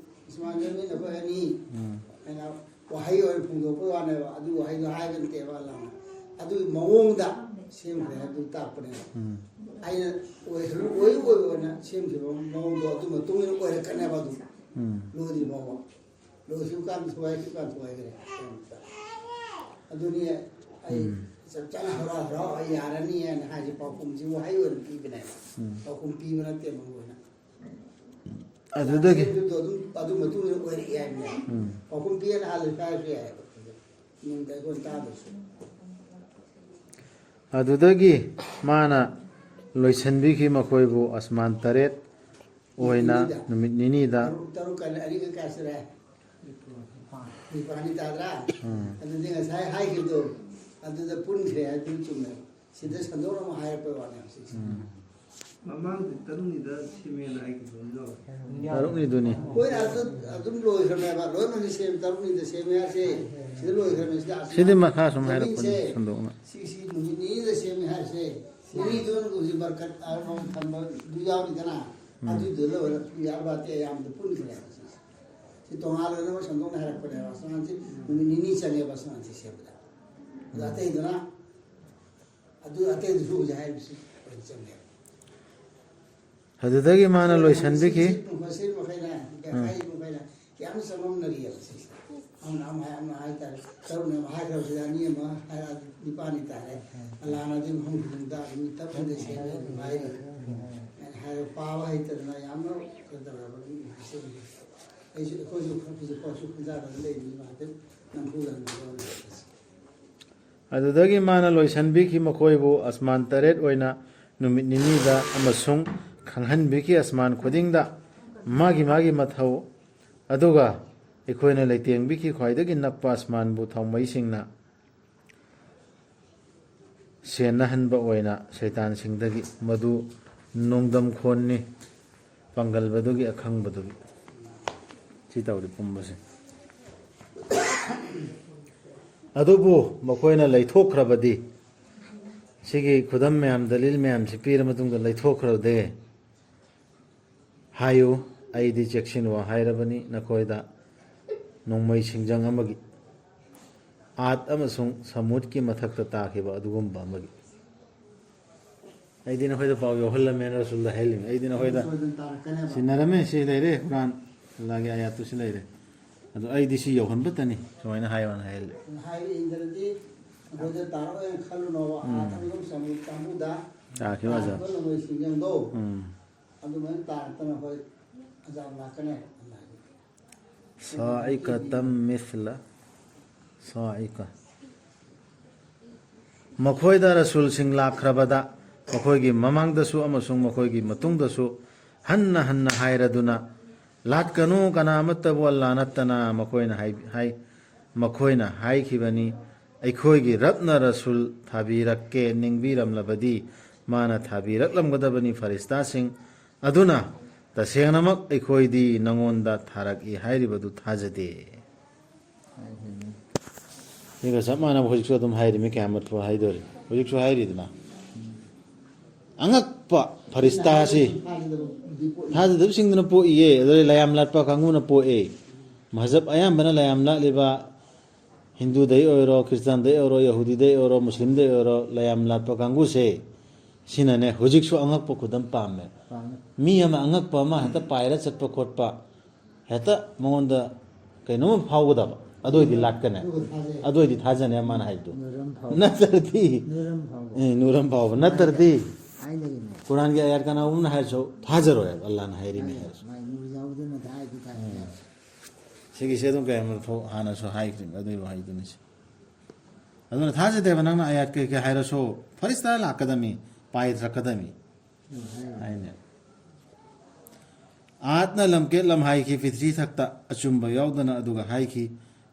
ꯏꯁꯃꯥꯏꯜ ꯖꯃꯤꯟ ꯑꯩꯈꯣꯏ ꯑꯅꯤ ꯎꯝ꯫ ꯍꯥꯏꯅ ꯋꯥꯍꯩ ꯑꯣꯏꯅ ꯐꯣꯡꯗꯣꯛꯄ ꯋꯥꯅꯦꯕ꯫ ꯑꯗꯨ ꯋꯥꯍꯩꯗꯣ ꯍꯥꯏꯕ ꯅꯠꯇꯦꯕ ꯑꯜꯂꯥꯍꯅ꯫ ꯑꯗꯨꯒꯤ ꯃꯑꯣꯡꯗ ꯁꯦꯝꯈ꯭ꯔꯦ ꯍꯥꯏꯕꯗꯨ ꯇꯥꯛꯄꯅꯦꯕ꯫ ꯎꯝ꯫ ꯑꯩꯅ ꯑꯣꯏꯍꯜꯂꯨ-, ꯑꯣꯏ ꯑꯣꯏꯕ ꯑꯣꯏꯅ ꯁꯦꯝꯈꯤꯕ ꯃꯑꯣꯡꯗꯣ ꯑꯗꯨ ꯃꯇꯨꯡ ꯏꯟꯅ ꯑꯣꯏꯔꯛꯀꯅꯦꯕ ꯑꯗꯨ꯫ ꯎꯝ꯫ ꯂꯣꯏꯗ꯭ꯔꯤ ꯐꯥꯎꯕ꯫ ꯂꯣꯏꯁꯨ ꯀꯥꯟ ꯊꯨꯒꯥꯏꯁꯨ ꯀꯥꯟ ꯊꯨꯒꯥꯏꯈ꯭ꯔꯦ꯫ ꯑꯗꯨꯅꯤ ꯑꯩ ꯎꯝ꯫ ꯆꯞ ꯆꯥꯅ ꯍꯔꯥꯎ ꯍꯔꯥꯎ ꯑꯩ ꯌꯥꯔꯅꯤ ꯍꯥꯏꯅ ꯍꯥꯏꯁꯦ ꯄꯥꯎꯈꯨꯝꯁꯤ ꯋꯥꯍꯩ ꯑꯣꯏꯅ ꯄꯤꯕꯅꯦꯕ꯫ ꯎꯝ꯫ ꯄꯥꯎꯈꯨꯝ ꯄꯤꯕ ꯅꯠꯇꯦ ꯃꯔꯨ ꯑꯣꯏꯅ꯫ ꯑꯗꯨꯗꯒꯤ ꯑꯗꯨꯗꯣ ꯑꯗꯨꯝ ꯑꯗꯨ ꯃꯇꯨꯡ ꯏꯟꯅ ꯑꯣꯏꯔꯛꯑꯦ ꯍꯥꯏꯕꯅꯦ꯫ ꯎꯝ꯫ ꯄꯥꯎꯈꯨꯝ ꯄꯤꯌꯦꯅ ꯍꯥꯜꯂꯦ ꯍꯥꯏꯔꯁꯨ ꯌꯥꯏꯑꯕ꯫ ꯅꯨꯡꯗ ꯑꯩꯈꯣꯏ ꯇꯥꯗ꯭ꯔꯁꯨ꯫ ꯑꯗꯨꯗꯒꯤ ꯃꯥꯅ ꯂꯣꯏꯁꯤꯟꯕꯤꯈꯤ ꯃꯈꯣꯏꯕꯨ ꯑꯁꯃꯥꯟ ꯇꯔꯦꯠ ꯑꯣꯏꯅ ꯅꯨꯃꯤꯠ ꯅꯤꯅꯤꯗ꯫ ꯅꯨꯃꯤꯠ ꯅꯤꯅꯤꯗ꯫ ꯇꯔꯨꯛ, ꯇꯔꯨꯛ ꯀꯥꯏꯅ ꯑꯅꯤꯒ ꯀꯌꯥ ꯁꯨꯔꯦ? ꯅꯤꯄꯥꯜꯅꯤ ꯇꯥꯗ꯭ꯔꯥ? ꯎꯝ꯫ ꯑꯗꯨꯗꯤ ꯉꯁꯥꯏ ꯍꯥꯏꯈꯤꯕꯗꯣ ꯑꯗꯨꯗ ꯄꯨꯟꯈ꯭ꯔꯦ ꯍꯥꯏꯕꯗꯨ ꯆꯨꯝꯃꯦ꯫ ꯁꯤꯗ ꯁꯟꯗꯣꯛꯅ ꯑꯃꯨꯛ ꯍꯥꯏꯔꯛꯄꯩ ꯋꯥꯅꯦ ꯍꯧꯖꯤꯛꯁꯦ꯫ ꯎꯝ꯫ ꯃꯃꯥꯡꯗꯤ ꯇꯔꯨꯛꯅꯤꯗ ꯁꯦꯝꯃꯦꯅ ꯍꯥꯏꯈꯤꯕ ꯑꯃ ꯌꯥꯎꯔꯦ꯫ ꯇꯔꯨꯛꯅꯤꯗꯨꯅꯤ꯫ ꯍꯣꯏ, ꯑꯗꯨ ꯑꯗꯨꯝ ꯂꯣꯏꯈ꯭ꯔꯃꯦꯕ꯫ ꯂꯣꯏꯅꯃꯛꯇꯤ ꯁꯦꯝ-, ꯇꯔꯨꯛꯅꯤꯗ ꯁꯦꯝꯃꯦ ꯍꯥꯏꯁꯦ꯫ ꯁꯤꯗ ꯂꯣꯏꯈ꯭ꯔꯃꯦ꯫ ꯁꯤꯗ ꯑꯁꯃꯥꯟ ꯁꯤꯗꯤ ꯃꯈꯥ ꯁꯨꯝ ꯍꯥꯏꯔꯛꯄꯅꯤ ꯃꯃꯤꯡꯁꯦ ꯁꯟꯗꯣꯛꯅ꯫ ꯁꯤ, ꯁꯤ ꯅꯨꯃꯤꯠ ꯅꯤꯅꯤꯗ ꯁꯦꯝꯃꯦ ꯍꯥꯏꯁꯦ꯫ ꯅꯤꯅꯤꯗꯨ ꯍꯧꯖꯤꯛ ꯕꯔꯀꯠ ꯑꯃꯃꯝ ꯊꯝꯕ ꯑꯗꯨ ꯌꯥꯎꯔꯤꯗꯅ꯫ ꯎꯝ꯫ ꯑꯗꯨꯗꯨ ꯂꯣꯏꯔ ꯌꯥꯎꯔꯗꯤ ꯑꯌꯥꯝꯕꯗ ꯄꯨꯟꯈ꯭ꯔꯦ꯫ ꯁꯤ ꯇꯣꯉꯥꯟꯅ ꯂꯣꯏꯅꯃꯛ ꯁꯟꯗꯣꯛꯅ ꯍꯥꯏꯔꯛꯄꯅꯦꯕ꯫ ꯑꯁꯃꯥꯟꯁꯤ ꯅꯨꯃꯤꯠ ꯅꯤꯅꯤ ꯆꯪꯉꯦꯕ ꯑꯁꯃꯥꯟꯁꯤ ꯁꯦꯝꯕꯗ꯫ ꯑꯗ ꯑꯇꯩꯗꯨꯅ ꯑꯗꯨ ꯑꯇꯩꯗꯨꯁꯨ ꯍꯧꯖꯤꯛ ꯍꯥꯏꯔꯤꯕꯁꯤ ꯑꯣꯏꯅ ꯆꯪꯉꯦ꯫ ꯑꯗꯨꯗꯒꯤ ꯃꯥꯅ ꯂꯣꯏꯁꯤꯟꯕꯤꯈꯤ꯫ ꯁꯤ ꯃꯈꯩꯅ, ꯎꯝ꯫ ꯍꯥꯏꯔꯤꯕ ꯃꯈꯩꯅ ꯌꯥꯝ ꯆꯃꯝꯅꯔꯤꯑꯕ ꯁꯤꯁꯦ꯫ ꯑꯃꯅ ꯑꯃ ꯍꯥꯏ, ꯑꯃꯅ ꯍꯥꯏꯇꯥꯔꯦ꯫ ꯇꯔꯨꯛꯅ ꯑꯃ ꯍꯥꯏꯈ꯭ꯔꯕꯁꯤꯗ ꯑꯅꯤ ꯑꯃ ꯍꯥꯏꯔꯛꯑꯗꯤ ꯅꯤꯄꯥꯟꯅꯤ ꯇꯥꯔꯦ꯫ ꯑꯂꯥꯅꯗꯤ ꯃꯐꯝ ꯈꯨꯗꯤꯡꯗ ꯑꯗꯨꯝ ꯇꯞꯅ ꯁꯦꯝꯃꯦ ꯑꯗꯨꯝ ꯍꯥꯏꯔꯤ꯫ ꯑꯩꯅ ꯍꯥꯏꯔ ꯄꯥꯕ ꯍꯩꯇꯗꯅ ꯌꯥꯝꯅ ꯀꯩꯅꯣ ꯇꯧꯔꯕ ꯑꯗꯨꯝ ꯍꯥꯏꯖꯕꯅꯤ꯫ ꯑꯩꯁꯨ, ꯑꯩꯈꯣꯏꯁꯨ ꯈꯔ ꯈꯣꯟꯖꯥꯗ ꯂꯩꯕꯅꯤ ꯉꯥꯛꯇꯪ ꯅꯝꯐꯨꯗ ꯍꯟꯕꯤꯔꯛꯑꯣ꯫ ꯑꯗꯨꯗꯒꯤ ꯃꯥꯅ ꯂꯣꯏꯁꯤꯟꯕꯤꯈꯤ ꯃꯈꯣꯏꯕꯨ ꯑꯁꯃꯥꯟ ꯇꯔꯦꯠ ꯑꯣꯏꯅ ꯅꯨꯃꯤꯠ ꯅꯤꯅꯤꯗ ꯑꯃꯁꯨꯡ ꯈꯪꯍꯟꯕꯤꯈꯤ ꯑꯁꯃꯥꯟ ꯈꯨꯗꯤꯡꯗ ꯃꯥꯒꯤ ꯃꯥꯒꯤ ꯃꯊꯧ꯫ ꯑꯗꯨꯒ ꯑꯩꯈꯣꯏꯅ ꯂꯩꯇꯦꯡꯕꯤꯈꯤ ꯈ꯭ꯋꯥꯏꯗꯒꯤ ꯅꯛꯄ ꯑꯁꯃꯥꯟꯕꯨ ꯊꯥꯎꯃꯩꯁꯤꯡꯅ ꯁꯦꯟꯅꯍꯟꯕ ꯑꯣꯏꯅ ꯁꯩꯇꯥꯟꯁꯤꯡꯗꯒꯤ꯫ ꯃꯗꯨ ꯅꯣꯡꯗꯝ ꯈꯣꯟꯅꯤ ꯄꯥꯡꯒꯜꯕꯗꯨꯒꯤ ꯑꯈꯪꯕꯗꯨꯒꯤ꯫ ꯁꯤ ꯇꯧꯔꯤ ꯄꯨꯝꯕꯁꯦ꯫ ꯑꯗꯨꯕꯨ ꯃꯈꯣꯏꯅ ꯂꯩꯊꯣꯛꯈ꯭ꯔꯕꯗꯤ, ꯁꯤꯒꯤ ꯈꯨꯗꯝ ꯃꯌꯥꯝ, ꯗꯂꯤꯜ ꯃꯌꯥꯝꯁꯤ ꯄꯤꯔ ꯃꯇꯨꯡꯗ ꯂꯩꯊꯣꯛꯈ꯭ꯔꯗꯤ, ꯍꯥꯏꯌꯨ, ꯑꯩꯗꯤ ꯆꯦꯛꯁꯤꯟ ꯋꯥ ꯍꯥꯏꯔꯕꯅꯤ ꯅꯈꯣꯏꯗ, ꯅꯣꯡꯃꯩ ꯁꯤꯡꯖꯪ ꯑꯃꯒꯤ, ꯑꯥꯗ ꯑꯃꯁꯨꯡ ꯁꯃꯨꯗꯀꯤ ꯃꯊꯛꯇ ꯇꯥꯈꯤꯕ ꯑꯗꯨꯒꯨꯝꯕ ꯑꯃꯒꯤ꯫ ꯑꯩꯗꯤ ꯅꯈꯣꯏꯗ ꯄꯥꯎ ꯌꯧꯍꯜꯂꯝꯃꯦꯅ ꯔꯁꯨꯜꯗ ꯍꯥꯏꯍꯜꯂꯤꯃꯤ꯫ ꯑꯩꯗꯤ ꯅꯈꯣꯏꯗ ꯁꯣꯏꯗꯅ ꯇꯥꯔꯛꯀꯅꯦꯕ꯫ ꯁꯤꯟꯅꯔꯝꯃꯦ꯫ ꯁꯤ ꯂꯩꯔꯦ, ꯀꯨꯔꯥꯟ, ꯑꯜꯂꯥꯍꯒꯤ ꯑꯥꯌꯥꯠꯇꯨ ꯁꯤ ꯂꯩꯔꯦ꯫ ꯑꯗꯣ ꯑꯩꯗꯤ ꯁꯤ ꯌꯧꯍꯟꯕꯇꯅꯤ ꯁꯨꯃꯥꯏꯅ ꯍꯥꯏꯌꯣꯅ ꯍꯥꯏꯍꯜꯂꯦ꯫ ꯍꯥꯏꯔꯛꯏꯗꯅꯗꯤ ꯑꯩꯈꯣꯏꯗ ꯇꯥꯔꯛꯑꯣꯏꯅ ꯈꯜꯂꯨꯅꯣꯕ꯫ ꯎꯝ꯫ ꯑꯥ ꯊꯥꯡꯖꯝ ꯁꯃꯨꯗ꯭ꯔ ꯀꯥꯡꯕꯨꯗ ꯇꯥꯈꯤꯕ ꯑꯣꯖꯥ꯫ ꯇꯥꯔꯛꯄ ꯂꯃꯣꯏ ꯁꯤꯡꯖꯪꯗꯣ ꯎꯝ꯫ ꯑꯗꯨꯃꯥꯏꯅ ꯇꯥꯔꯛꯇꯅ ꯑꯩꯈꯣꯏ ꯑꯖꯥꯕ ꯂꯥꯛꯀꯅꯦꯕ꯫ صاعقة مثل صاعقة꯫ ꯃꯈꯣꯏꯗ ꯔꯁꯨꯜꯁꯤꯡ ꯂꯥꯛꯈ꯭ꯔꯕꯗ ꯃꯈꯣꯏꯒꯤ ꯃꯃꯥꯡꯗꯁꯨ ꯑꯃꯁꯨꯡ ꯃꯈꯣꯏꯒꯤ ꯃꯇꯨꯡꯗꯁꯨ ꯍꯟꯅ ꯍꯟꯅ ꯍꯥꯏꯔꯗꯨꯅ, "ꯂꯥꯠꯀꯅꯨ ꯀꯅꯥ ꯑꯃꯠꯇꯕꯨ ꯑꯜꯂꯥ ꯅꯠꯇꯅ", ꯃꯈꯣꯏꯅ ꯍꯥꯏ-, ꯍꯥꯏ-, ꯃꯈꯣꯏꯅ ꯍꯥꯏꯈꯤꯕꯅꯤ, "ꯑꯩꯈꯣꯏꯒꯤ ꯔꯕꯅ ꯔꯁꯨꯜ ꯊꯥꯕꯤꯔꯛꯀꯦ ꯅꯤꯡꯕꯤꯔꯝꯂꯕꯗꯤ ꯃꯥꯅ ꯊꯥꯕꯤꯔꯛꯂꯝꯒꯗꯕꯅꯤ ꯐꯔꯤꯁꯇꯥꯁꯤꯡ꯫ ꯑꯗꯨꯅ ꯇꯁꯦꯡꯅꯃꯛ ꯑꯩꯈꯣꯏꯗꯤ ꯅꯉꯣꯟꯗ ꯊꯥꯔꯛꯏ ꯍꯥꯏꯔꯤꯕꯗꯨ ꯊꯥꯖꯗꯦ"꯫ ꯁꯤꯒ ꯆꯞ ꯃꯥꯟꯅꯕ ꯍꯧꯖꯤꯛꯁꯨ ꯑꯗꯨꯝ ꯍꯥꯏꯔꯤꯃꯤ, ꯀꯌꯥꯃꯠ ꯐꯥꯎ ꯍꯥꯏꯗꯣꯔꯤ꯫ ꯍꯧꯖꯤꯛꯁꯨ ꯍꯥꯏꯔꯤꯗꯅ꯫ ꯑꯉꯛꯄ ꯐꯔꯤꯁꯇꯥꯁꯤ ꯊꯥꯖꯗꯕꯁꯤꯡꯗꯨꯅ ꯄꯣꯛꯏꯌꯦ, ꯑꯗꯨꯗꯩ ꯂꯌꯥꯝ ꯂꯥꯠꯄ ꯀꯥꯡꯕꯨꯅ ꯄꯣꯛꯑꯦ꯫ ꯃꯍꯖꯕ ꯑꯌꯥꯝꯕꯅ ꯂꯌꯥꯝ ꯂꯥꯠꯂꯤꯕ ꯍꯤꯟꯗꯨꯗꯩ ꯑꯣꯏꯔꯣ, ꯈ꯭ꯔꯤꯁꯇꯥꯟꯗꯩ ꯑꯣꯏꯔꯣ, ꯌꯍꯨꯗꯤꯗꯩ ꯑꯣꯏꯔꯣ, ꯃꯨꯁꯂꯤꯝꯗꯩ ꯑꯣꯏꯔꯣ, ꯂꯌꯥꯝ ꯂꯥꯠꯄ ꯀꯥꯡꯕꯨꯁꯦ ꯁꯤꯅꯅꯦ ꯍꯧꯖꯤꯛꯁꯨ ꯑꯉꯛꯄ ꯈꯨꯗꯝ ꯄꯥꯝꯃꯦ꯫ ꯄꯥꯝꯃꯦ꯫ ꯃꯤ ꯑꯃ ꯑꯉꯛꯄ ꯑꯃ ꯍꯦꯛꯇ ꯄꯥꯏꯔ ꯆꯠꯄ ꯈꯣꯠꯄ, ꯍꯦꯛꯇ ꯃꯉꯣꯟꯗ ꯀꯩꯅꯣꯝꯃ ꯐꯥꯎꯒꯗꯕ, ꯑꯗꯨ ꯑꯣꯏꯗꯤ ꯂꯥꯠꯀꯅꯦ꯫ ꯑꯗꯨꯒ ꯊꯥꯖꯩ꯫ ꯑꯗꯨ ꯑꯣꯏꯗꯤ ꯊꯥꯖꯅꯦ ꯃꯥꯅ ꯍꯥꯏꯕꯗꯨ꯫ ꯅꯨꯔꯝ ꯐꯥꯎꯕ꯫ ꯅꯠꯇ꯭ꯔꯗꯤ꯫ ꯅꯨꯔꯝ ꯐꯥꯎꯕ꯫ ꯑꯦ, ꯅꯨꯔꯝ ꯐꯥꯎꯕ꯫ ꯅꯠꯇ꯭ꯔꯗꯤ ꯍꯥꯏꯅꯔꯤꯅꯦ꯫ ꯀꯨꯔꯥꯟꯒꯤ ꯑꯥꯌꯥꯠ ꯀꯅꯥꯒꯨꯝꯅ ꯍꯥꯏꯔꯁꯨ ꯊꯥꯖꯔꯣꯏ ꯍꯥꯏꯕ, ꯑꯜꯂꯥꯍꯅ ꯍꯥꯏꯔꯤꯅꯦ ꯍꯥꯏꯔꯁꯨ꯫ ꯃꯥꯏ ꯅꯨꯔ ꯌꯥꯎꯗꯅ ꯊꯥꯏꯗꯤ ꯊꯥꯖꯩ꯫ ꯎꯝ꯫ ꯁꯤꯒꯤꯁꯦ ꯑꯗꯨꯝ ꯀꯌꯥꯃꯔꯣ ꯍꯥꯟꯅꯁꯨ ꯍꯥꯏꯈ꯭ꯔꯤꯕ ꯑꯗꯨꯒꯤ ꯋꯥꯍꯩꯗꯨꯅꯤ ꯁꯤ꯫ ꯑꯗꯨꯅ ꯊꯥꯖꯗꯦꯕ, ꯅꯪꯅ ꯑꯥꯌꯥꯠ ꯀꯩꯀꯩ ꯍꯥꯏꯔꯁꯨ ꯐꯔꯤꯁꯇꯥ ꯂꯥꯛꯀꯗꯕꯅꯤ, ꯄꯥꯏꯊꯔꯛꯀꯗꯕꯅꯤ꯫ ꯎꯝ, ꯍꯥꯏ꯫ ꯍꯥꯏꯅꯦ꯫ ꯑꯥꯠꯅ ꯂꯝꯀꯦꯠ ꯂꯝꯍꯥꯏꯈꯤ ꯄ꯭ꯔꯤꯊꯤꯕꯤ ꯊꯛꯇ ꯑꯆꯨꯝꯕ ꯌꯥꯎꯗꯅ, ꯑꯗꯨꯒ ꯍꯥꯏꯈꯤ,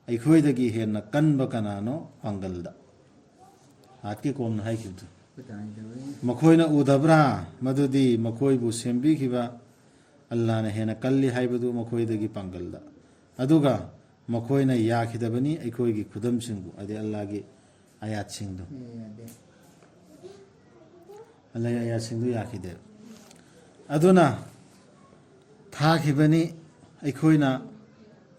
"ꯑꯩꯈꯣꯏꯗꯒꯤ ꯍꯦꯟꯅ ꯀꯟꯕ ꯀꯅꯥꯅꯣ ꯄꯥꯡꯒꯜꯗ?" ꯑꯥꯠꯀꯤ ꯀꯣꯝꯅ ꯍꯥꯏꯈꯤꯕꯗꯨ꯫ ꯀꯗꯥꯏꯗ ꯑꯣꯏ? ꯃꯈꯣꯏꯅ ꯎꯗꯕ꯭ꯔꯥ ꯃꯗꯨꯗꯤ ꯃꯈꯣꯏꯕꯨ ꯁꯦꯝꯕꯤꯈꯤꯕ ꯑꯜꯂꯥꯅ ꯍꯦꯟꯅ ꯀꯜꯂꯤ ꯍꯥꯏꯕꯗꯨ ꯃꯈꯣꯏꯗꯒꯤ ꯄꯥꯡꯒꯜꯗ? ꯑꯗꯨꯒ ꯃꯈꯣꯏꯅ ꯌꯥꯈꯤꯗꯕꯅꯤ ꯑꯩꯈꯣꯏꯒꯤ ꯈꯨꯗꯝꯁꯤꯡꯕꯨ, ꯍꯥꯏꯗꯤ ꯑꯜꯂꯥꯒꯤ ꯑꯥꯌꯥꯠꯁꯤꯡꯗꯨ꯫ ꯑꯦ, ꯌꯥꯗꯦ꯫ ꯑꯜꯂꯥꯒꯤ ꯑꯥꯌꯥꯠꯁꯤꯡꯗꯨ ꯌꯥꯈꯤꯗꯦ꯫ ꯑꯗꯨꯅ ꯊꯥꯈꯤꯕꯅꯤ ꯑꯩꯈꯣꯏꯅ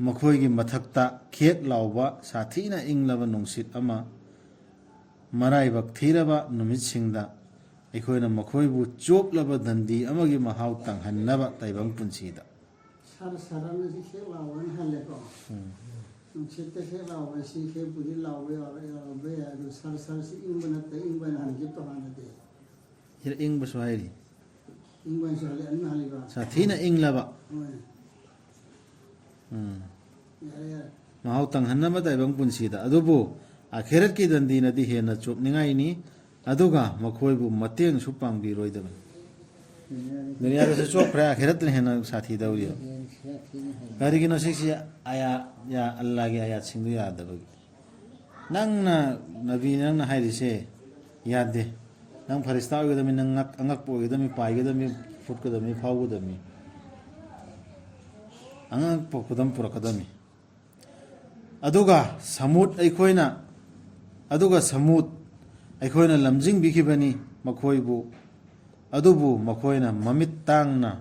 ꯃꯈꯣꯏꯒꯤ ꯃꯊꯛꯇ ꯈꯦꯠ ꯂꯥꯎꯕ ꯁꯥꯊꯤꯅ ꯏꯪꯂꯕ ꯅꯨꯡꯁꯤꯠ ꯑꯃ, ꯃꯔꯥꯏꯕꯛ ꯊꯤꯔꯕ ꯅꯨꯃꯤꯠꯁꯤꯡꯗ ꯑꯩꯈꯣꯏꯅ ꯃꯈꯣꯏꯕꯨ ꯆꯣꯞꯂꯕ ꯗꯟꯗꯤ ꯑꯃꯒꯤ ꯃꯍꯥꯎ ꯇꯪꯍꯟꯅꯕ ꯇꯥꯏꯕꯪ ꯄꯨꯟꯁꯤꯗ꯫ ꯁꯔ ꯁꯔ ꯑꯃꯅ ꯁꯤ ꯈꯦꯛ ꯂꯥꯎꯕꯅ ꯍꯜꯂꯦꯀꯣ꯫ ꯎꯝ꯫ ꯅꯨꯡꯁꯤꯠꯇ ꯈꯦꯛ ꯂꯥꯎꯕ, ꯁꯤ ꯈꯦꯛꯄꯨꯗꯤ ꯂꯥꯎꯕ ꯌꯥꯎꯔ-, ꯌꯥꯎꯔꯝꯕ ꯌꯥꯏ, ꯑꯗꯨ ꯁꯔ ꯁꯔꯁꯤ ꯏꯪꯕ ꯅꯠꯇꯦ, ꯏꯪꯕ ꯍꯥꯏꯅ ꯍꯟꯈꯤꯕꯗꯣ ꯍꯥꯟꯅꯗꯤ꯫ ꯁꯤꯗ ꯏꯪꯕꯁꯨ ꯍꯥꯏꯔꯤ꯫ ꯏꯪꯕ ꯍꯥꯏꯁꯨ ꯍꯜꯂꯦ, ꯑꯅꯤꯃꯛ ꯍꯜꯂꯤꯕ? ꯁꯥꯊꯤꯅ ꯏꯪꯂꯕ꯫ ꯍꯣꯏ꯫ ꯎꯝ꯫ ꯌꯥꯔꯦ, ꯌꯥꯔꯦ꯫ ꯃꯍꯥꯎ ꯇꯪꯍꯟꯅꯕ ꯇꯥꯏꯕꯪ ꯄꯨꯟꯁꯤꯗ꯫ ꯑꯗꯨꯕꯨ ꯑꯈꯦꯔꯠꯀꯤ ꯗꯟꯗꯤꯅꯗꯤ ꯍꯦꯟꯅ ꯆꯣꯞꯅꯤꯡꯉꯥꯏꯅꯤ, ꯑꯗꯨꯒ ꯃꯈꯣꯏꯕꯨ ꯃꯇꯦꯡꯁꯨ ꯄꯥꯡꯕꯤꯔꯣꯏꯗꯕꯅꯤ꯫ ꯗꯨꯅꯤꯌꯥꯗꯁꯨ ꯆꯣꯞꯈ꯭ꯔꯦ, ꯑꯈꯦꯔꯠꯇꯅ ꯍꯦꯟꯅ ꯁꯥꯊꯤꯗꯧꯔꯤꯕ꯫ ꯀꯔꯤꯒꯤꯅꯣ ꯁꯤꯁꯤ ꯑꯌꯥ-, ꯌꯥ-, ꯑꯜꯂꯥꯒꯤ ꯑꯌꯥꯠꯁꯤꯡꯗꯨ ꯌꯥꯗꯕꯒꯤ? ꯅꯪꯅ, ꯅꯕꯤ, ꯅꯪꯅ ꯍꯥꯏꯔꯤꯁꯦ ꯌꯥꯗꯦ꯫ ꯅꯪ ꯐꯔꯤꯁꯇꯥ ꯑꯣꯏꯒꯗꯕꯅꯤ, ꯅꯪ ꯉꯛ-, ꯑꯉꯛꯄ ꯑꯣꯏꯒꯗꯕꯅꯤ, ꯄꯥꯏꯒꯗꯕꯅꯤ, ꯐꯨꯠꯀꯗꯕꯅꯤ, ꯐꯥꯎꯒꯗꯕꯅꯤ꯫ ꯑꯉꯛꯄ ꯈꯨꯗꯝ ꯄꯨꯔꯛꯀꯗꯕꯅꯤ꯫ ꯑꯗꯨꯒ ꯁꯃꯨꯠ ꯑꯩꯈꯣꯏꯅ, ꯑꯗꯨꯒ ꯁꯃꯨꯠ ꯑꯩꯈꯣꯏꯅ ꯂꯝꯖꯤꯡꯕꯤꯈꯤꯕꯅꯤ ꯃꯈꯣꯏꯕꯨ, ꯑꯗꯨꯕꯨ ꯃꯈꯣꯏꯅ ꯃꯃꯤꯠ ꯇꯥꯡꯅ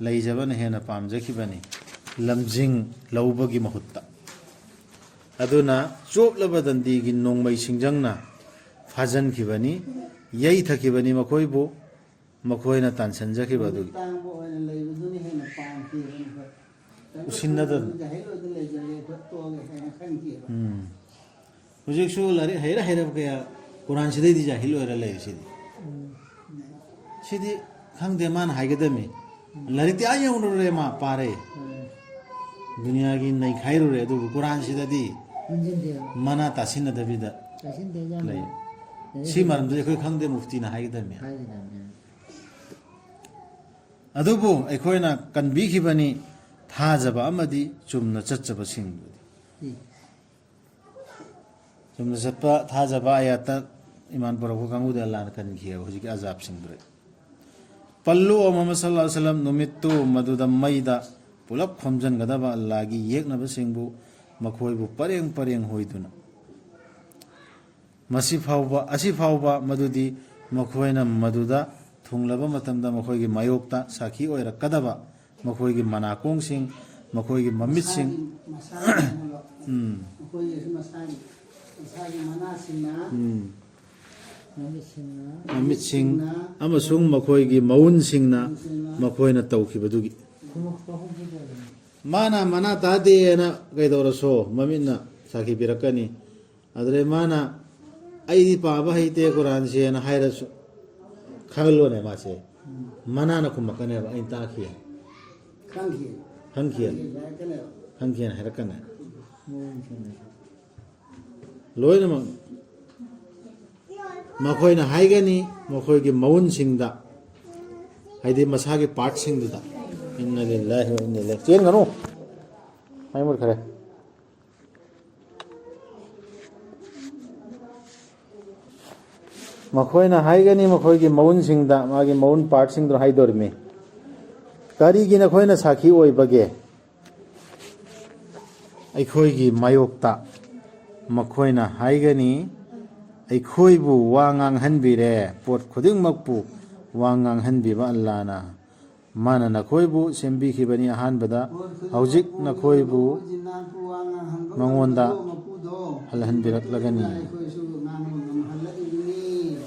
ꯂꯩꯖꯕꯅ ꯍꯦꯟꯅ ꯄꯥꯝꯖꯈꯤꯕꯅꯤ, ꯂꯝꯖꯤꯡ ꯂꯧꯕꯒꯤ ꯃꯍꯨꯠꯇ꯫ ꯑꯗꯨꯅ ꯆꯣꯞꯂꯕ ꯗꯟꯗꯤꯒꯤ ꯅꯣꯡꯃꯩ ꯁꯤꯡꯖꯪꯅ ꯐꯥꯖꯟꯈꯤꯕꯅꯤ, ꯌꯩꯊꯈꯤꯕꯅꯤ ꯃꯈꯣꯏꯕꯨ, ꯃꯈꯣꯏꯅ ꯇꯥꯟꯁꯤꯟꯖꯈꯤꯕ ꯑꯗꯨꯒꯤ꯫ ꯇꯥꯡꯕ ꯑꯣꯏꯅ ꯂꯩꯕꯗꯨꯅ ꯍꯦꯟꯅ ꯄꯥꯝꯈꯤꯕꯅꯤ ꯑꯩꯈꯣꯏ꯫ ꯎꯁꯤꯟꯅꯗꯅ꯫ ꯖꯥꯍꯤꯜ ꯑꯣꯏꯗ ꯂꯩꯖꯔꯦ, ꯑꯩꯈꯣꯏ ꯇꯣꯛꯑꯒꯦ ꯍꯥꯏꯅ ꯈꯟꯈꯤꯕ꯫ ꯎꯝ꯫ ꯍꯧꯖꯤꯛꯁꯨ ꯂꯥꯏꯔꯤꯛ ꯍꯩꯔ ꯍꯩꯔꯕ ꯀꯌꯥ ꯀꯨꯔꯥꯟꯁꯤꯗꯩꯗꯤ ꯖꯥꯍꯤꯜ ꯑꯣꯏꯔ ꯂꯩꯔꯤꯁꯤꯗꯤ꯫ ꯎꯝ꯫ ꯁꯤꯗꯤ ꯈꯪꯗꯦ, ꯃꯥꯅ ꯍꯥꯏꯒꯗꯕꯅꯤ꯫ ꯂꯥꯏꯔꯤꯛꯇꯤ ꯑꯥ ꯌꯧꯔꯨꯔꯦ, ꯃꯥ ꯄꯥꯔꯦ꯫ ꯎꯝ꯫ ꯗꯨꯅꯤꯌꯥꯒꯤ ꯅꯩꯈꯥꯏꯔꯨꯔꯦ, ꯑꯗꯨꯕꯨ ꯀꯨꯔꯥꯟꯁꯤꯗꯗꯤ ꯈꯪꯖꯤꯟꯗꯦꯕ꯫ ꯃꯅꯥ ꯇꯥꯁꯤꯟꯅꯗꯕꯤꯗ ꯇꯥꯁꯤꯟꯗꯦ, ꯌꯥꯝ ꯂꯩ꯫ ꯂꯥꯏꯔꯤꯛ ꯁꯤ ꯃꯔꯝꯗꯨꯗꯤ ꯑꯩꯈꯣꯏ ꯈꯪꯗꯦ, ꯃꯨꯐꯇꯤꯅ ꯍꯥꯏꯒꯗꯕꯅꯤ꯫ ꯍꯥꯏꯒꯗꯕꯅꯤ꯫ ꯑꯗꯨꯕꯨ ꯑꯩꯈꯣꯏꯅ ꯀꯟꯕꯤꯈꯤꯕꯅꯤ, ꯊꯥꯖꯕ ꯑꯃꯗꯤ ꯆꯨꯝꯅ ꯆꯠꯆꯕꯁꯤꯡꯕꯨꯗꯤ꯫ ꯎꯝ꯫ ꯆꯨꯝꯅ ꯆꯠꯄ, ꯊꯥꯖꯕ ꯑꯌꯥꯠꯇ ꯏꯃꯥꯟ ꯄꯨꯔꯛꯄ ꯀꯥꯡꯕꯨꯗꯤ ꯑꯜꯂꯥꯍꯅ ꯀꯟꯈꯤꯑꯕ ꯍꯧꯖꯤꯛꯀꯤ ꯑꯖꯥꯕꯁꯤꯡꯗꯨꯗ꯫ ꯄꯜꯂꯨ, ꯑꯣ ꯃꯨꯍꯝꯃꯗ ꯁꯜꯂꯜꯂꯥꯍꯨ ꯑꯂꯩꯍꯤ ꯋꯥꯁꯜꯂꯝ, ꯅꯨꯃꯤꯠꯇꯨ ꯃꯗꯨꯗ ꯃꯩꯗ ꯄꯨꯂꯞ ꯈꯣꯝꯖꯤꯟꯒꯗꯕ ꯑꯜꯂꯥꯍꯒꯤ ꯌꯦꯛꯅꯕꯁꯤꯡꯕꯨ ꯃꯈꯣꯏꯕꯨ ꯄꯔꯦꯡ ꯄꯔꯦꯡ ꯍꯣꯏꯗꯨꯅ꯫ ꯃꯁꯤ ꯐꯥꯎꯕ, ꯑꯁꯤ ꯐꯥꯎꯕ ꯃꯗꯨꯗꯤ ꯃꯈꯣꯏꯅ ꯃꯗꯨꯗ ꯊꯨꯡꯂꯕ ꯃꯇꯝꯗ ꯃꯈꯣꯏꯒꯤ ꯃꯥꯌꯣꯛꯇ ꯁꯥꯈꯤ ꯑꯣꯏꯔꯛꯀꯗꯕ ꯃꯈꯣꯏꯒꯤ ꯃꯅꯥꯀꯣꯡꯁꯤꯡ, ꯃꯈꯣꯏꯒꯤ ꯃꯃꯤꯠꯁꯤꯡ, ꯃꯁꯥꯒꯤ, ꯃꯁꯥꯒꯤ ꯎꯝ꯫ ꯃꯈꯣꯏꯒꯤꯁꯨ ꯃꯁꯥꯒꯤ, ꯃꯁꯥꯒꯤ ꯃꯅꯥꯁꯤꯡꯅ, ꯎꯝ꯫ ꯃꯃꯤꯠꯁꯤꯡꯅ, ꯃꯃꯤꯠꯁꯤꯡ ꯑꯃꯁꯨꯡ ꯃꯈꯣꯏꯒꯤ ꯃꯎꯟꯁꯤꯡꯅ ꯃꯎꯟꯁꯤꯡꯅ ꯃꯈꯣꯏꯅ ꯇꯧꯈꯤꯕꯗꯨꯒꯤ꯫ ꯃꯥꯅ ꯃꯅꯥ ꯇꯥꯗꯦꯅ ꯀꯩꯗꯧꯔꯁꯨ ꯃꯃꯤꯠꯅ ꯁꯥꯈꯤ ꯄꯤꯔꯛꯀꯅꯤ꯫ ꯑꯗꯨꯗꯩ ꯃꯥꯅ "ꯑꯩꯗꯤ ꯄꯥꯕ ꯍꯩꯇꯦ ꯀꯨꯔꯥꯟꯁꯦꯅ" ꯍꯥꯏꯔꯁꯨ, ꯈꯜꯂꯣꯅꯦ, ꯃꯥꯁꯦ ꯃꯅꯥꯅ ꯈꯨꯝꯃꯛꯀꯅꯦꯕ, "ꯑꯩꯅ ꯇꯥꯈꯤ" ꯈꯪꯈꯤ꯫ ꯈꯪꯈꯤ꯫ ꯈꯪꯈꯤ ꯍꯥꯏꯔꯛꯀꯅꯦꯕ꯫ ꯈꯪꯈꯤꯅ ꯍꯥꯏꯔꯛꯀꯅꯤ꯫ ꯂꯣꯏꯅꯃꯛ ꯃꯈꯣꯏꯅ ꯍꯥꯏꯒꯅꯤ, ꯃꯈꯣꯏꯒꯤ ꯃꯎꯟꯁꯤꯡꯗ, ꯍꯥꯏꯗꯤ ꯃꯁꯥꯒꯤ ꯄꯥꯔꯠꯁꯤꯡꯗꯨꯗ, "ꯏꯟꯅ ꯂꯤꯜꯂꯥꯍꯤ ꯋꯥ ꯏꯟꯅ ꯏꯂꯩꯍꯤ", ꯆꯦꯟꯒꯅꯨ, ꯃꯩ ꯃꯨꯠꯈ꯭ꯔꯦ꯫ ꯃꯈꯣꯏꯅ ꯍꯥꯏꯒꯅꯤ, ꯃꯈꯣꯏꯒꯤ ꯃꯎꯟꯁꯤꯡꯗ, ꯃꯥꯒꯤ ꯃꯎꯟ ꯄꯥꯔꯠꯁꯤꯡꯗꯣ ꯍꯥꯏꯗꯣꯔꯤꯃꯤ꯫ "ꯀꯔꯤꯒꯤ ꯅꯈꯣꯏꯅ ꯁꯥꯈꯤ ꯑꯣꯏꯕꯒꯦ?" ꯑꯩꯈꯣꯏꯒꯤ ꯃꯥꯌꯣꯛꯇ ꯃꯈꯣꯏꯅ ꯍꯥꯏꯒꯅꯤ, "ꯑꯩꯈꯣꯏꯕꯨ ꯋꯥ ꯉꯥꯡꯍꯟꯕꯤꯔꯦ, ꯄꯣꯠ ꯈꯨꯗꯤꯡꯃꯛꯄꯨ ꯋꯥ ꯉꯥꯡꯍꯟꯕꯤꯕ ꯑꯜꯂꯥꯅ꯫ ꯃꯥꯅ ꯅꯈꯣꯏꯕꯨ ꯁꯦꯝꯕꯤꯈꯤꯕꯅꯤ ꯑꯍꯥꯟꯕꯗ, ꯍꯧꯖꯤꯛ ꯅꯈꯣꯏꯕꯨ ꯃꯉꯣꯟꯗ ꯍꯜꯍꯟꯕꯤꯔꯛꯂꯒꯅꯤ"꯫ ꯑꯩꯈꯣꯏꯁꯨ ꯉꯥꯡꯕ ꯉꯝꯍꯜꯂꯛꯏꯕꯅꯤ꯫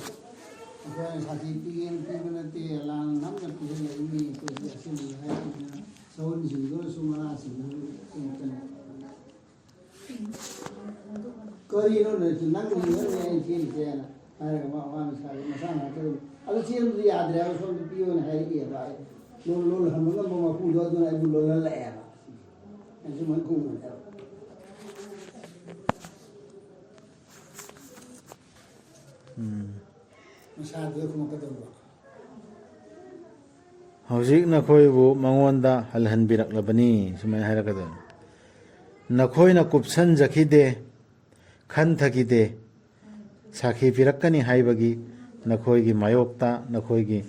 ꯑꯩꯈꯣꯏꯅ ꯁꯥꯊꯤ ꯄꯤꯒꯦꯅ ꯄꯤꯕ ꯅꯠꯇꯦ, ꯑꯜꯂꯥꯅ ꯅꯝꯅ ꯄꯤꯍꯜꯂꯛꯏꯕꯅꯤ꯫ ꯑꯩꯈꯣꯏꯗꯤ ꯑꯁꯦꯡꯕꯅꯤ ꯍꯥꯏꯔꯤꯕꯅꯤꯅ꯫ ꯁꯎꯟꯁꯤꯡꯗꯨꯅꯁꯨ ꯃꯅꯥꯁꯤꯡꯗꯨ ꯆꯤꯡꯉꯛꯀꯅꯤ꯫ "ꯀꯔꯤꯅꯣ ꯅꯪ, ꯅꯪ ꯂꯤꯡꯉꯛꯅꯦ ꯑꯩꯅ ꯆꯦꯜꯂꯤꯁꯦꯅ" ꯍꯥꯏꯔꯒ ꯃꯥ, ꯃꯥꯅ ꯁꯥꯔꯦ, ꯃꯁꯥ ꯉꯥꯛꯇ ꯑꯗꯨꯝ꯫ "ꯑꯗꯨ ꯆꯦꯟꯕꯗꯨ ꯌꯥꯗ꯭ꯔꯦ ꯍꯥꯏꯕ, ꯁꯣꯝꯗ ꯄꯤꯌꯣꯅ ꯍꯥꯏꯔꯛꯑꯦꯕ" ꯍꯥꯏ꯫ ꯂꯣꯜ, ꯂꯣꯜ ꯍꯟꯕ ꯉꯝꯕ ꯃꯄꯨꯗꯣ ꯑꯗꯨꯅ ꯑꯩꯕꯨ ꯂꯣꯜꯍꯜꯂꯛꯑꯦꯕ꯫ ꯑꯩꯁꯨ ꯃꯣꯏ ꯈꯨꯝꯕꯅꯦꯕ꯫ ꯎꯝ꯫ ꯃꯁꯥꯗꯨꯗ ꯈꯨꯝꯃꯛꯀꯗꯧꯕ꯫ "ꯍꯧꯖꯤꯛ ꯅꯈꯣꯏꯕꯨ ꯃꯉꯣꯟꯗ ꯍꯜꯍꯟꯕꯤꯔꯛꯂꯕꯅꯤ", ꯁꯨꯃꯥꯏꯅ ꯍꯥꯏꯔꯛꯀꯗꯣꯏꯅꯤ꯫ "ꯅꯈꯣꯏꯅ ꯀꯨꯞꯁꯟꯖꯈꯤꯗꯦ, ꯈꯟꯊꯈꯤꯗꯦ, ꯁꯥꯈꯤ ꯄꯤꯔꯛꯀꯅꯤ ꯍꯥꯏꯕꯒꯤ ꯅꯈꯣꯏꯒꯤ ꯃꯥꯌꯣꯛꯇ ꯅꯈꯣꯏꯒꯤ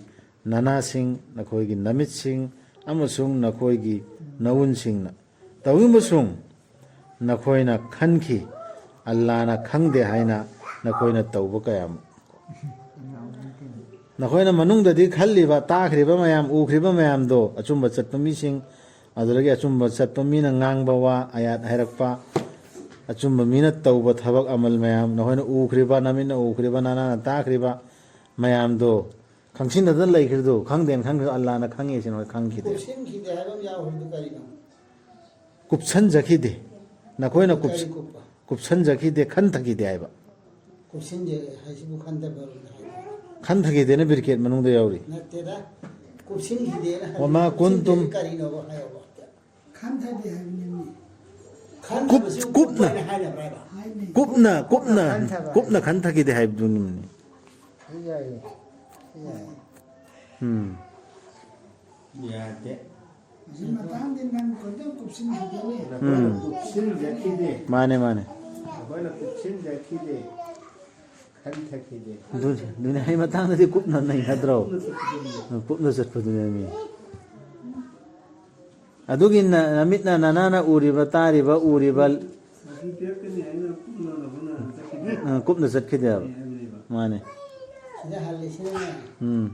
ꯅꯅꯥꯁꯤꯡ, ꯅꯈꯣꯏꯒꯤ ꯅꯃꯤꯠꯁꯤꯡ ꯑꯃꯁꯨꯡ ꯅꯈꯣꯏꯒꯤ ꯅꯎꯟꯁꯤꯡꯅ꯫ ꯇꯧꯏꯃꯁꯨꯡ ꯅꯈꯣꯏꯅ ꯈꯟꯈꯤ, ꯑꯜꯂꯥꯅ ꯈꯪꯗꯦ ꯍꯥꯏꯅ ꯅꯈꯣꯏꯅ ꯇꯧꯕ ꯀꯌꯥꯃꯨꯛ꯫ ꯅꯈꯣꯏꯅ ꯃꯅꯨꯡꯗꯗꯤ ꯈꯜꯂꯤꯕ, ꯇꯥꯈ꯭ꯔꯤꯕ ꯃꯌꯥꯝ, ꯎꯈ꯭ꯔꯤꯕ ꯃꯌꯥꯝꯗꯣ, ꯑꯆꯨꯝꯕ ꯆꯠꯄ ꯃꯤꯁꯤꯡ, ꯑꯗꯨꯗꯒꯤ ꯑꯆꯨꯝꯕ ꯆꯠꯄ ꯃꯤꯅ ꯉꯥꯡꯕ ꯋꯥ, ꯑꯌꯥꯠ ꯍꯥꯏꯔꯛꯄ, ꯑꯆꯨꯝꯕ ꯃꯤꯅ ꯇꯧꯕ ꯊꯕꯛ ꯑꯃꯜ ꯃꯌꯥꯝ, ꯅꯈꯣꯏꯅ ꯎꯈ꯭ꯔꯤꯕ, ꯅꯃꯤꯠꯅ ꯎꯈ꯭ꯔꯤꯕ, ꯅꯅꯥꯅ ꯇꯥꯈ꯭ꯔꯤꯕ ꯃꯌꯥꯝꯗꯣ, ꯈꯪꯁꯤꯟꯅꯗꯅ ꯂꯩꯈ꯭ꯔꯤꯗꯨ, ꯈꯪꯗꯦꯅ ꯈꯟꯈ꯭ꯔꯤꯗꯨ, ꯑꯜꯂꯥꯅ ꯈꯪꯉꯦ ꯁꯤꯅ ꯍꯣꯏ ꯈꯪꯈꯤꯗꯦ꯫ ꯀꯨꯞꯁꯤꯟꯈꯤꯗꯦ ꯍꯥꯏꯕ ꯑꯃ ꯌꯥꯎꯈ꯭ꯔꯤꯗꯨ ꯀꯔꯤꯅꯣ? ꯀꯨꯞꯁꯟꯖꯈꯤꯗꯦ꯫ ꯅꯈꯣꯏꯅ ꯀꯨꯞꯁ-, ꯀꯔꯤ ꯀꯨꯞꯄ? ꯀꯨꯞꯁꯟꯖꯈꯤꯗꯦ, ꯈꯟꯊꯈꯤꯗꯦ ꯍꯥꯏꯕ꯫ ꯀꯨꯞꯁꯤꯟꯖꯦ ꯍꯥꯏꯁꯤꯕꯨ ꯈꯟꯊꯕ ꯍꯥꯏꯕ? ꯈꯟꯊꯈꯤꯗꯦꯅ ꯕ꯭ꯔꯤꯀꯦꯠ ꯃꯅꯨꯡꯗ ꯌꯥꯎꯔꯤ꯫ ꯅꯠꯇꯦꯗ, ꯀꯨꯞꯁꯤꯟꯈꯤꯗꯦꯅ ꯍꯥꯏꯕ꯫ ꯋꯃꯥ ꯀꯨꯟꯇꯨꯝ꯫ ꯀꯨꯞꯁꯤꯟꯈꯤꯗꯦ ꯀꯔꯤꯅꯣꯕ ꯍꯥꯏꯌꯣꯕ꯫ ꯈꯟꯊꯗꯦ ꯍꯥꯏꯕꯅꯤꯅꯦ꯫ ꯈꯟꯊꯕꯁꯤ ꯀꯨꯞ-, ꯀꯨꯞꯅ꯫ ꯀꯨꯞꯄ ꯍꯥꯏꯅ ꯍꯥꯏꯅꯕ꯭ꯔꯥ ꯍꯥꯏꯕ? ꯍꯥꯏꯅꯩ꯫ ꯀꯨꯞꯅ, ꯀꯨꯞꯅ, ꯈꯟꯊꯕ꯫ ꯀꯨꯞꯅ ꯈꯟꯊꯈꯤꯗꯦ ꯍꯥꯏꯕꯗꯨꯅꯤꯅꯦ꯫ ꯌꯥꯏꯌꯦ꯫ ꯌꯥꯏꯌꯦ꯫ ꯎꯝ꯫ ꯌꯥꯗꯦ꯫ ꯍꯧꯖꯤꯛ ꯃꯇꯥꯡꯗꯤ ꯅꯪ ꯈꯣꯏꯗꯧ ꯀꯨꯞꯁꯤꯟꯈꯤꯗꯦꯅꯦ꯫ ꯅꯈꯣꯏꯅ ꯎꯝ꯫ ꯀꯨꯞꯁꯤꯟꯖꯈꯤꯗꯦ꯫ ꯃꯥꯅꯦ, ꯃꯥꯅꯦ꯫ ꯅꯈꯣꯏꯅ ꯀꯨꯞꯁꯤꯟꯖꯈꯤꯗꯦ꯫ ꯈꯟꯊꯈꯤꯗꯦ꯫ ꯑꯗꯨꯅꯤ, ꯑꯗꯨꯅꯤ ꯑꯩ ꯃꯇꯥꯡꯗꯗꯤ ꯀꯨꯞꯅ ꯅꯩꯅꯗ꯭ꯔꯣ? ꯀꯨꯞꯅ ꯆꯠꯄꯗꯨꯅꯦ ꯃꯤ꯫ ꯑꯗꯨꯒꯤ ꯅ-, ꯅꯃꯤꯠꯅ ꯅꯅꯥꯅ ꯎꯔꯤꯕ, ꯇꯥꯔꯤꯕ, ꯎꯔꯤꯕ꯫ ꯃꯁꯤ ꯄꯤꯔꯛꯀꯅꯤ ꯍꯥꯏꯅ ꯀꯨꯞꯅ ꯅꯈꯣꯏꯅ ꯆꯠꯈꯤꯗꯦ꯫ ꯑ, ꯀꯨꯞꯅ ꯆꯠꯈꯤꯗꯦꯕ꯫ ꯍꯥꯏꯕꯅꯦꯕ꯫ ꯃꯥꯅꯦ꯫ ꯁꯤꯗ ꯍꯜꯂꯤꯁꯤꯅꯅꯦ꯫ ꯎꯝ꯫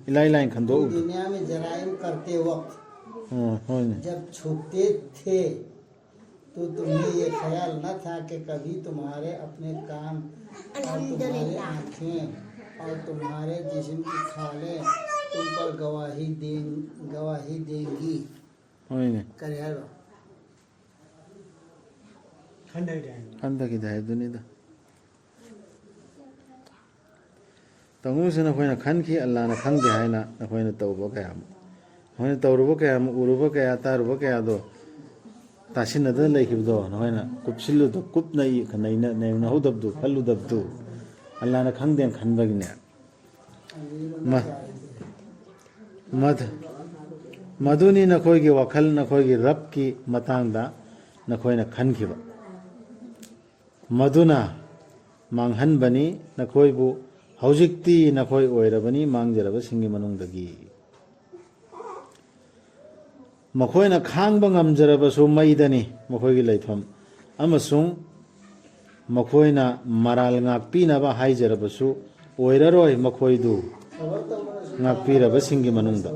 ꯏꯂꯥꯏ ꯂꯥꯏꯅ ꯈꯟꯗꯣꯛꯎ꯫ दुनिया में जराइम करते वक्त ꯑꯣ, ꯍꯣꯏꯅꯦ꯫ जब छूते थे, तो तुम्हें ये ख्याल न था कि कभी तुम्हारे अपने काम और तुम्हारे आंखें और तुम्हारे जिस्म की खालें तुम पर गवाही दें-, गवाही देंगी। ꯍꯣꯏꯅꯦ꯫ ꯀꯔꯤ ꯍꯥꯏꯕ? ꯈꯟꯊꯈꯤꯗꯦ ꯍꯥꯏꯕ꯫ ꯈꯟꯊꯈꯤꯗꯦ ꯍꯥꯏꯕꯗꯨꯅꯤꯗ꯫ ꯇꯧꯅꯨꯁꯦ ꯅꯈꯣꯏꯅ ꯈꯟꯈꯤ, ꯑꯜꯂꯥꯅ ꯈꯪꯗꯦ ꯍꯥꯏꯅ ꯅꯈꯣꯏꯅ ꯇꯧꯕ ꯀꯌꯥ ꯑꯃ, ꯅꯈꯣꯏꯅ ꯇꯧꯔꯨꯕ ꯀꯌꯥ ꯑꯃ, ꯎꯔꯨꯕ ꯀꯌꯥ, ꯇꯥꯔꯨꯕ ꯀꯌꯥꯗꯣ ꯇꯥꯁꯤꯟꯅꯗꯅ ꯂꯩꯈꯤꯕꯗꯣ, ꯅꯈꯣꯏꯅ ꯀꯨꯞꯁꯤꯜꯂꯨꯗ-, ꯀꯨꯞꯅ ꯏ-, ꯅꯩꯅ-, ꯅꯩꯅꯍꯧꯗꯕꯗꯨ, ꯈꯜꯂꯨꯗꯕꯗꯨ, ꯑꯜꯂꯥꯅ ꯈꯪꯗꯦꯅ ꯈꯟꯕꯒꯤꯅꯦ꯫ ꯃ-, ꯃꯗꯨ-, ꯃꯗꯨꯅꯤ ꯅꯈꯣꯏꯒꯤ ꯋꯥꯈꯜ, ꯅꯈꯣꯏꯒꯤ ꯔꯕꯀꯤ ꯃꯇꯥꯡꯗ ꯅꯈꯣꯏꯅ ꯈꯟꯈꯤꯕ꯫ ꯃꯗꯨꯅ ꯃꯥꯡꯍꯟꯕꯅꯤ ꯅꯈꯣꯏꯕꯨ, ꯍꯧꯖꯤꯛꯇꯤ ꯅꯈꯣꯏ ꯑꯣꯏꯔꯕꯅꯤ ꯃꯥꯡꯖꯔꯕꯁꯤꯡꯒꯤ ꯃꯅꯨꯡꯗꯒꯤ꯫ ꯃꯈꯣꯏꯅ ꯈꯥꯡꯕ ꯉꯝꯖꯔꯕꯁꯨ ꯃꯩꯗꯅꯤ ꯃꯈꯣꯏꯒꯤ ꯂꯩꯐꯝ, ꯑꯃꯁꯨꯡ ꯃꯈꯣꯏꯅ ꯃꯔꯥꯜ ꯉꯥꯛꯄꯤꯅꯕ ꯍꯥꯏꯖꯔꯕꯁꯨ ꯑꯣꯏꯔꯔꯣꯏ ꯃꯈꯣꯏꯗꯨ ꯉꯥꯛꯄꯤꯔꯕꯁꯤꯡꯒꯤ ꯃꯅꯨꯡꯗ꯫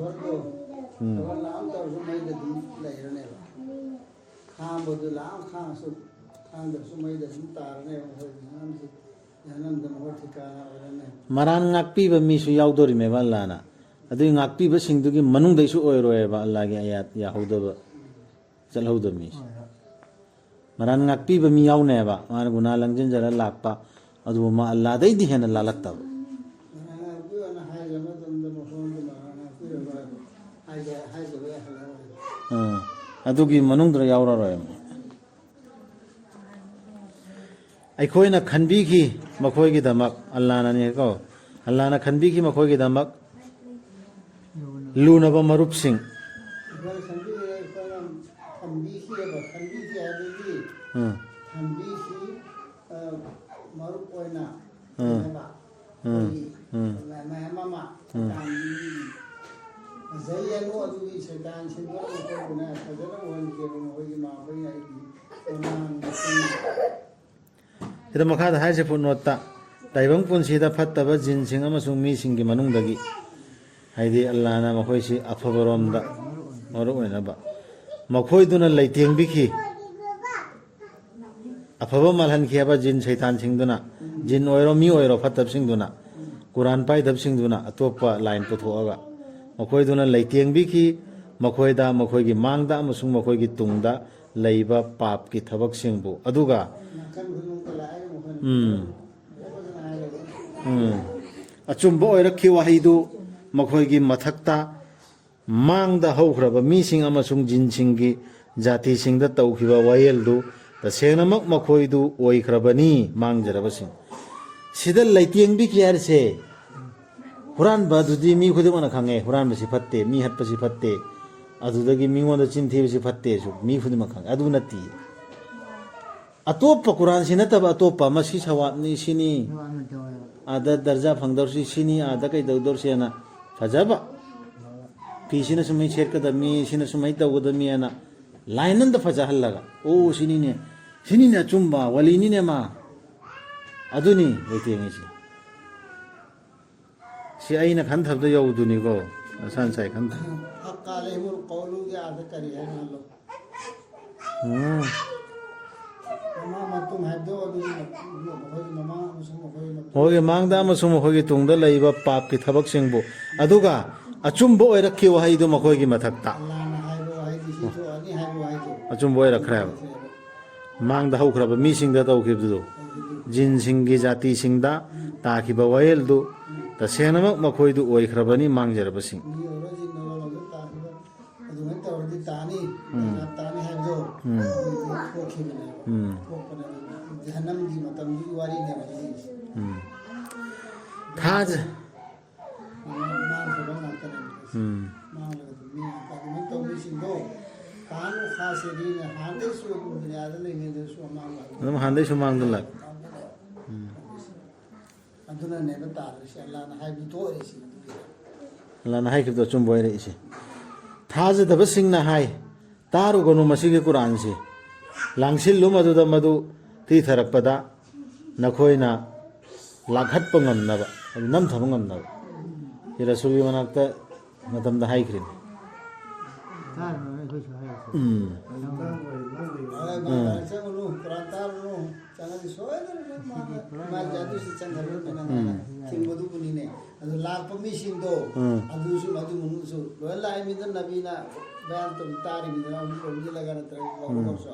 ꯎꯝ꯫ ꯊꯕꯛ ꯂꯥꯝ ꯇꯧꯔꯁꯨ ꯃꯩꯗ ꯑꯗꯨꯝ ꯂꯩꯔꯅꯦꯕ꯫ ꯈꯥꯡꯕꯗꯨ ꯂꯥꯝ ꯈꯥꯡꯉꯁꯨ ꯈꯥꯡꯗ꯭ꯔꯁꯨ ꯃꯩꯗ ꯑꯗꯨꯝ ꯇꯥꯔꯅꯦꯕ ꯃꯈꯣꯏꯒꯤ ꯑꯉꯥꯡꯁꯦ꯫ ꯖꯍꯟꯅꯝꯗ ꯃꯈꯣꯏ ꯊꯤꯀꯥꯅ ꯑꯣꯏꯔꯅꯦꯕ꯫ ꯃꯔꯥꯟ ꯉꯥꯛꯄꯤꯕ ꯃꯤꯁꯨ ꯌꯥꯎꯗꯣꯔꯤꯃꯦꯕ ꯑꯜꯂꯥꯅ꯫ ꯑꯗꯨꯒꯤ ꯉꯥꯛꯄꯤꯕꯁꯤꯡꯗꯨꯒꯤ ꯃꯅꯨꯡꯗꯩꯁꯨ ꯑꯣꯏꯔꯣꯏꯕ ꯑꯜꯂꯥꯒꯤ ꯑꯌꯥꯠ ꯌꯥꯍꯧꯗꯕ, ꯆꯠꯍꯧꯗꯕ ꯃꯤꯁꯦ꯫ ꯍꯣꯏ, ꯍꯣꯏ꯫ ꯃꯔꯥꯟ ꯉꯥꯛꯄꯤꯕ ꯃꯤ ꯌꯥꯎꯅꯦꯕ꯫ ꯃꯥꯅ ꯒꯨꯅꯥ ꯂꯪꯁꯤꯟꯖꯔ ꯂꯥꯛꯄ, ꯑꯗꯨꯕꯨ ꯃꯥ ꯑꯜꯂꯥꯗꯩꯗꯤ ꯍꯦꯟꯅ ꯂꯥꯜꯂꯛꯇꯕ꯫ ꯃꯔꯥꯟ ꯉꯥꯛꯄꯤꯌꯣꯅ ꯍꯥꯏꯔ ꯃꯇꯝꯗ ꯃꯐꯝꯗꯨ ꯃꯔꯥꯟ ꯉꯥꯛꯄꯤꯔꯔꯣꯏ꯫ ꯍꯥꯏꯖ-, ꯍꯥꯏꯖꯕ ꯌꯥꯍꯜꯂꯔꯣꯏ꯫ ꯎꯝ꯫ ꯑꯗꯨꯒꯤ ꯃꯅꯨꯡꯗ ꯌꯥꯎꯔꯔꯣꯏ ꯑꯃꯨꯛ꯫ ꯑꯩꯈꯣꯏꯅ ꯈꯟꯕꯤꯈꯤ ꯃꯈꯣꯏꯒꯤꯗꯃꯛ, ꯑꯜꯂꯥꯅꯅꯦꯀꯣ, ꯑꯜꯂꯥꯅ ꯈꯟꯕꯤꯈꯤ ꯃꯈꯣꯏꯒꯤꯗꯃꯛ ꯂꯨꯅꯕ ꯃꯔꯨꯞꯁꯤꯡ꯫ ꯑꯩꯈꯣꯏꯅ ꯈꯟꯕꯤꯈꯤ, ꯑꯩꯈꯣꯏꯅ ꯊꯝꯕꯤꯈꯤꯑꯕ, ꯈꯟꯕꯤꯈꯤ ꯍꯥꯏꯕꯗꯤ ꯎꯝ꯫ ꯊꯝꯕꯤꯈꯤ, ꯑ, ꯃꯔꯨꯞ ꯑꯣꯏꯅ ꯎꯝ꯫ ꯍꯥꯏꯕ꯫ ꯎꯝ꯫ ꯑꯩꯈꯣꯏꯒꯤ ꯎꯝ꯫ ꯃꯌꯥꯝ ꯑꯃ ꯎꯝ꯫ ꯁꯩꯇꯥꯟꯒꯤ ꯐꯖꯩ ꯍꯥꯏꯅꯣ ꯑꯗꯨꯒꯤ ꯁꯩꯇꯥꯟꯁꯤꯡꯗꯣ ꯑꯩꯈꯣꯏꯕꯨꯅꯦ ꯐꯖꯅ ꯎꯍꯟꯈꯤꯑꯕ ꯃꯈꯣꯏꯒꯤ ꯃꯥ-, ꯑꯩꯈꯣꯏꯅ ꯑꯩꯒꯤ ꯃꯃꯥꯡꯗ ꯁꯤꯗ ꯃꯈꯥꯗ ꯍꯥꯏꯔꯤꯁꯦ ꯐꯨꯠꯅꯣꯠꯇ, ꯇꯥꯏꯕꯪ ꯄꯨꯟꯁꯤꯗ ꯐꯠꯇꯕ ꯖꯤꯟꯁꯤꯡ ꯑꯃꯁꯨꯡ ꯃꯤꯁꯤꯡꯒꯤ ꯃꯅꯨꯡꯗꯒꯤ, ꯍꯥꯏꯗꯤ ꯑꯜꯂꯥꯅ ꯃꯈꯣꯏꯁꯤ ꯑꯐꯕꯔꯣꯝꯗ ꯃꯔꯨ ꯑꯣꯏꯅꯕ, ꯃꯈꯣꯏꯗꯨꯅ ꯂꯩꯇꯦꯡꯕꯤꯈꯤ꯫ ꯑꯐꯕ ꯃꯥꯜꯍꯟꯈꯤ ꯍꯥꯏꯕ ꯖꯤꯟ ꯁꯩꯇꯥꯟꯁꯤꯡꯗꯨꯅ, ꯖꯤꯟ ꯑꯣꯏꯔꯣ ꯃꯤ ꯑꯣꯏꯔꯣ ꯐꯠꯇꯕꯁꯤꯡꯗꯨꯅ, ꯀꯨꯔꯥꯟ ꯄꯥꯏꯗꯕꯁꯤꯡꯗꯨꯅ ꯑꯇꯣꯞꯄ ꯂꯥꯏꯟ ꯄꯨꯊꯣꯛꯑꯒ ꯃꯈꯣꯏꯗꯨꯅ ꯂꯩꯇꯦꯡꯕꯤꯈꯤ꯫ ꯃꯈꯣꯏꯗ, ꯃꯈꯣꯏꯒꯤ ꯃꯥꯡꯗ ꯑꯃꯁꯨꯡ ꯃꯈꯣꯏꯒꯤ ꯇꯨꯡꯗ ꯂꯩꯕ ꯄꯥꯞꯀꯤ ꯊꯕꯛꯁꯤꯡꯕꯨ꯫ ꯑꯗꯨꯒ ꯎꯝ꯫ ꯎꯝ꯫ ꯑꯆꯨꯝꯕ ꯑꯣꯏꯔꯛꯈꯤ ꯋꯥꯍꯩꯗꯨ ꯃꯈꯣꯏꯒꯤ ꯃꯊꯛꯇ ꯃꯥꯡꯗ ꯍꯧꯈ꯭ꯔꯕ ꯃꯤꯁꯤꯡ ꯑꯃꯁꯨꯡ ꯖꯤꯟꯁꯤꯡꯒꯤ ꯖꯥꯇꯤꯁꯤꯡꯗ ꯇꯧꯈꯤꯕ ꯋꯥꯌꯦꯜꯗꯨ ꯇꯁꯦꯡꯅꯃꯛ ꯃꯈꯣꯏꯗꯨ ꯑꯣꯏꯈ꯭ꯔꯕꯅꯤ, ꯃꯥꯡꯖꯔꯕꯁꯤꯡ꯫ ꯁꯤꯗ ꯂꯩꯇꯦꯡꯕꯤꯈꯤ ꯍꯥꯏꯔꯤꯁꯦ, ꯍꯨꯔꯥꯟꯕ ꯑꯗꯨꯗꯤ ꯃꯤ ꯈꯨꯗꯤꯡꯃꯛꯅ ꯈꯪꯉꯦ, ꯍꯨꯔꯥꯟꯕꯁꯤ ꯐꯠꯇꯦ, ꯃꯤ ꯍꯥꯠꯄꯁꯤ ꯐꯠꯇꯦ, ꯑꯗꯨꯗꯒꯤ ꯃꯤꯉꯣꯟꯗ ꯆꯤꯟ ꯊꯤꯕꯁꯤ ꯐꯠꯇꯦꯁꯨ ꯃꯤ ꯈꯨꯗꯤꯡꯃꯛ ꯈꯪꯉꯦ꯫ ꯑꯗꯨ ꯅꯠꯇꯦ꯫ ꯑꯇꯣꯞꯄ ꯀꯨꯔꯥꯟꯁꯤ ꯅꯠꯇꯕ ꯑꯇꯣꯞꯄ ꯑꯃ, ꯁꯤ ꯁꯋꯥꯕꯅꯤ, ꯁꯤꯅꯤ, ꯑꯗ ꯗꯔꯖꯥ ꯐꯪꯗꯧꯔꯁꯤ, ꯁꯤꯅꯤ, ꯑꯗ ꯀꯩꯗꯧꯗꯧꯔꯁꯦꯅ ꯐꯖꯕ, ꯐꯤꯁꯤꯅ ꯁꯨꯃꯥꯏꯅ ꯁꯦꯠꯀꯗꯕꯅꯤ, ꯁꯤꯅ ꯁꯨꯃꯥꯏꯅ ꯇꯧꯒꯗꯕꯅꯤ ꯍꯥꯏꯅ ꯂꯥꯏꯟ ꯑꯝꯗ ꯐꯖꯍꯜꯂꯒ, "ꯑꯣ, ꯁꯤꯅꯤꯅꯦ, ꯁꯤꯅꯤꯅꯦ ꯑꯆꯨꯝꯕ, ꯋꯥꯂꯤꯅꯤꯅꯦ ꯃꯥ", ꯑꯗꯨꯅꯤ ꯂꯩꯇꯦꯡꯉꯤꯁꯦ꯫ ꯁꯤ ꯑꯩꯅ ꯈꯟꯊꯕꯗ ꯌꯧꯕꯗꯨꯅꯤꯀꯣ, ꯅꯁꯥ ꯅꯁꯥꯏ ꯈꯟꯊꯕ꯫ ꯍꯛꯀ ꯑꯂꯩꯍꯤꯃꯨꯜ ꯀꯧꯂꯨꯒꯤ ꯑꯥꯗ ꯀꯔꯤ ꯍꯥꯏꯅ ꯍꯜꯂꯣ? ꯎꯝ꯫ ꯍꯥꯏꯕꯗꯣ ꯑꯗꯨꯒꯤ ꯃꯈꯣꯏꯒꯤ ꯃꯃꯥꯡ ꯑꯃꯁꯨꯡ ꯃꯈꯣꯏꯒꯤ ꯃꯇꯨꯡ ꯃꯈꯣꯏꯒꯤ ꯃꯥꯡꯗ ꯑꯃꯁꯨꯡ ꯃꯈꯣꯏꯒꯤ ꯇꯨꯡꯗ ꯂꯩꯕ ꯄꯥꯞꯀꯤ ꯊꯕꯛꯁꯤꯡꯕꯨ, ꯑꯗꯨꯒ ꯑꯆꯨꯝꯕ ꯑꯣꯏꯔꯛꯈꯤꯕ ꯍꯥꯏꯗꯨ ꯃꯈꯣꯏꯒꯤ ꯃꯊꯛꯇ꯫ ꯑꯜꯂꯥꯅ ꯍꯥꯏꯕ ꯋꯥꯍꯩꯗꯤ ꯁꯤ ꯊꯣꯛꯑꯅꯤ ꯍꯥꯏꯕ ꯋꯥꯍꯩꯗꯣ ꯑꯆꯨꯝꯕ ꯑꯣꯏꯔꯛꯈ꯭ꯔꯦꯕ꯫ ꯃꯥꯡꯗ ꯍꯧꯈ꯭ꯔꯕ ꯃꯤꯁꯤꯡꯗ ꯇꯧꯈꯤꯕꯗꯨ, ꯖꯤꯟꯁꯤꯡꯒꯤ ꯖꯥꯇꯤꯁꯤꯡꯗ ꯇꯥꯈꯤꯕ ꯋꯥꯌꯦꯜꯗꯨ ꯇꯁꯦꯡꯅꯃꯛ ꯃꯈꯣꯏꯗꯨ ꯑꯣꯏꯈ꯭ꯔꯕꯅꯤ, ꯃꯥꯡꯖꯔꯕꯁꯤꯡ꯫ ꯃꯤ ꯑꯣꯏꯔꯣꯏ, ꯖꯤꯟ ꯑꯣꯏꯔꯣꯏ, ꯑꯗꯨ ꯇꯥꯈꯤꯕ ꯑꯗꯨꯃꯥꯏꯅ ꯇꯧꯔꯗꯤ ꯇꯥꯅꯤ, ꯖꯍꯥꯟꯅꯝ ꯇꯥꯅꯤ ꯍꯥꯏꯕꯗꯣ ꯑꯗꯨꯗꯤ ꯊꯣꯛꯈꯤꯕꯅꯦꯕ꯫ ꯎꯝ꯫ ꯊꯣꯛꯄꯅꯦꯕ꯫ ꯖꯍꯥꯟꯅꯝꯒꯤ ꯃꯇꯝꯗꯨꯒꯤ ꯋꯥꯔꯤꯅꯦꯕ ꯍꯥꯏꯗꯤ꯫ ꯎꯝ꯫ ꯊꯥꯖ ꯃꯥꯡꯈ꯭ꯔꯕ ꯉꯥꯛꯇꯅꯦꯕ꯫ ꯎꯝ꯫ ꯃꯥꯡꯂꯒ ꯑꯗꯨꯝ ꯃꯤ ꯉꯥꯛꯇ ꯑꯗꯨꯃꯥꯏꯅ ꯇꯧꯕꯁꯤꯡꯗꯣ ꯀꯥꯅꯨ ꯈꯥꯁꯤꯗꯤꯅ ꯍꯥꯟꯅꯗꯩꯁꯨ ꯑꯗꯨꯝ ꯗꯨꯅꯤꯌꯥꯗ ꯂꯩꯉꯩꯗꯁꯨ ꯑꯃꯥꯡꯕ ꯑꯗꯨꯝ ꯍꯥꯟꯅꯗꯩꯁꯨ ꯃꯥꯡꯗ ꯂꯥꯛ ꯑꯗꯨꯅꯅꯦꯕ ꯇꯥꯗꯣꯏꯁꯦ ꯑꯜꯂꯥꯅ ꯍꯥꯏꯕꯗꯨ ꯊꯣꯛꯑꯦ ꯁꯤ ꯑꯗꯨꯒꯤ ꯑꯜꯂꯥꯅ ꯍꯥꯏꯈꯤꯕꯗꯣ ꯑꯆꯨꯝꯕ ꯑꯣꯏꯔꯛꯏꯁꯦ꯫ ꯊꯥꯖꯗꯕꯁꯤꯡꯅ ꯍꯥꯏ, "ꯇꯥꯔꯨꯒꯅꯨ ꯃꯁꯤꯒꯤ ꯀꯨꯔꯥꯟꯁꯤ, ꯂꯥꯡꯁꯤꯜꯂꯨ ꯃꯗꯨꯗ ꯃꯗꯨ ꯊꯤꯊꯔꯛꯄꯗ ꯅꯈꯣꯏꯅ ꯂꯥꯛꯍꯠꯄ ꯉꯝꯅꯕ, ꯍꯥꯏꯗꯤ ꯅꯝꯊꯕ ꯉꯝꯅꯕ"꯫ ꯁꯤ ꯔꯁꯨꯜꯒꯤ ꯃꯅꯥꯛꯇ ꯃꯇꯝꯗ ꯍꯥꯏꯈ꯭ꯔꯤꯅꯤ꯫ ꯊꯥꯔꯨꯔꯒ ꯑꯩꯈꯣꯏꯁꯨ ꯍꯥꯏꯔꯁꯤ ꯎꯝ꯫ ꯍꯣꯏ, ꯃꯥ ꯆꯪꯉꯨꯅꯨ, ꯀꯨꯔꯥꯟ ꯇꯥꯔꯨꯅꯨ, ꯆꯪꯉꯗꯤ ꯁꯣꯏꯗꯅ ꯃꯥ ꯃꯥꯒꯤ ꯑꯗꯨꯁꯨ ꯆꯪꯈ꯭ꯔꯣꯏ ꯅꯪ ꯎꯝ꯫ ꯊꯤꯡꯕꯗꯨꯕꯨꯅꯤꯅꯦ꯫ ꯑꯗꯨ ꯂꯥꯛꯄ ꯃꯤꯁꯤꯡꯗꯣ ꯎꯝ꯫ ꯑꯗꯨꯁꯨ ꯃꯗꯨ ꯃꯅꯨꯡꯁꯨ ꯂꯣꯏ ꯂꯥꯛꯏ ꯃꯤꯗꯨ ꯅꯕꯤꯅ ꯕꯌꯥꯟ ꯇꯧ ꯇꯥꯔꯤꯕꯅꯤꯅ ꯑꯃꯨꯛ ꯂꯣꯝꯁꯤꯜꯂꯒ ꯅꯠꯇ꯭ꯔꯒ ꯂꯧꯔꯒꯁꯨ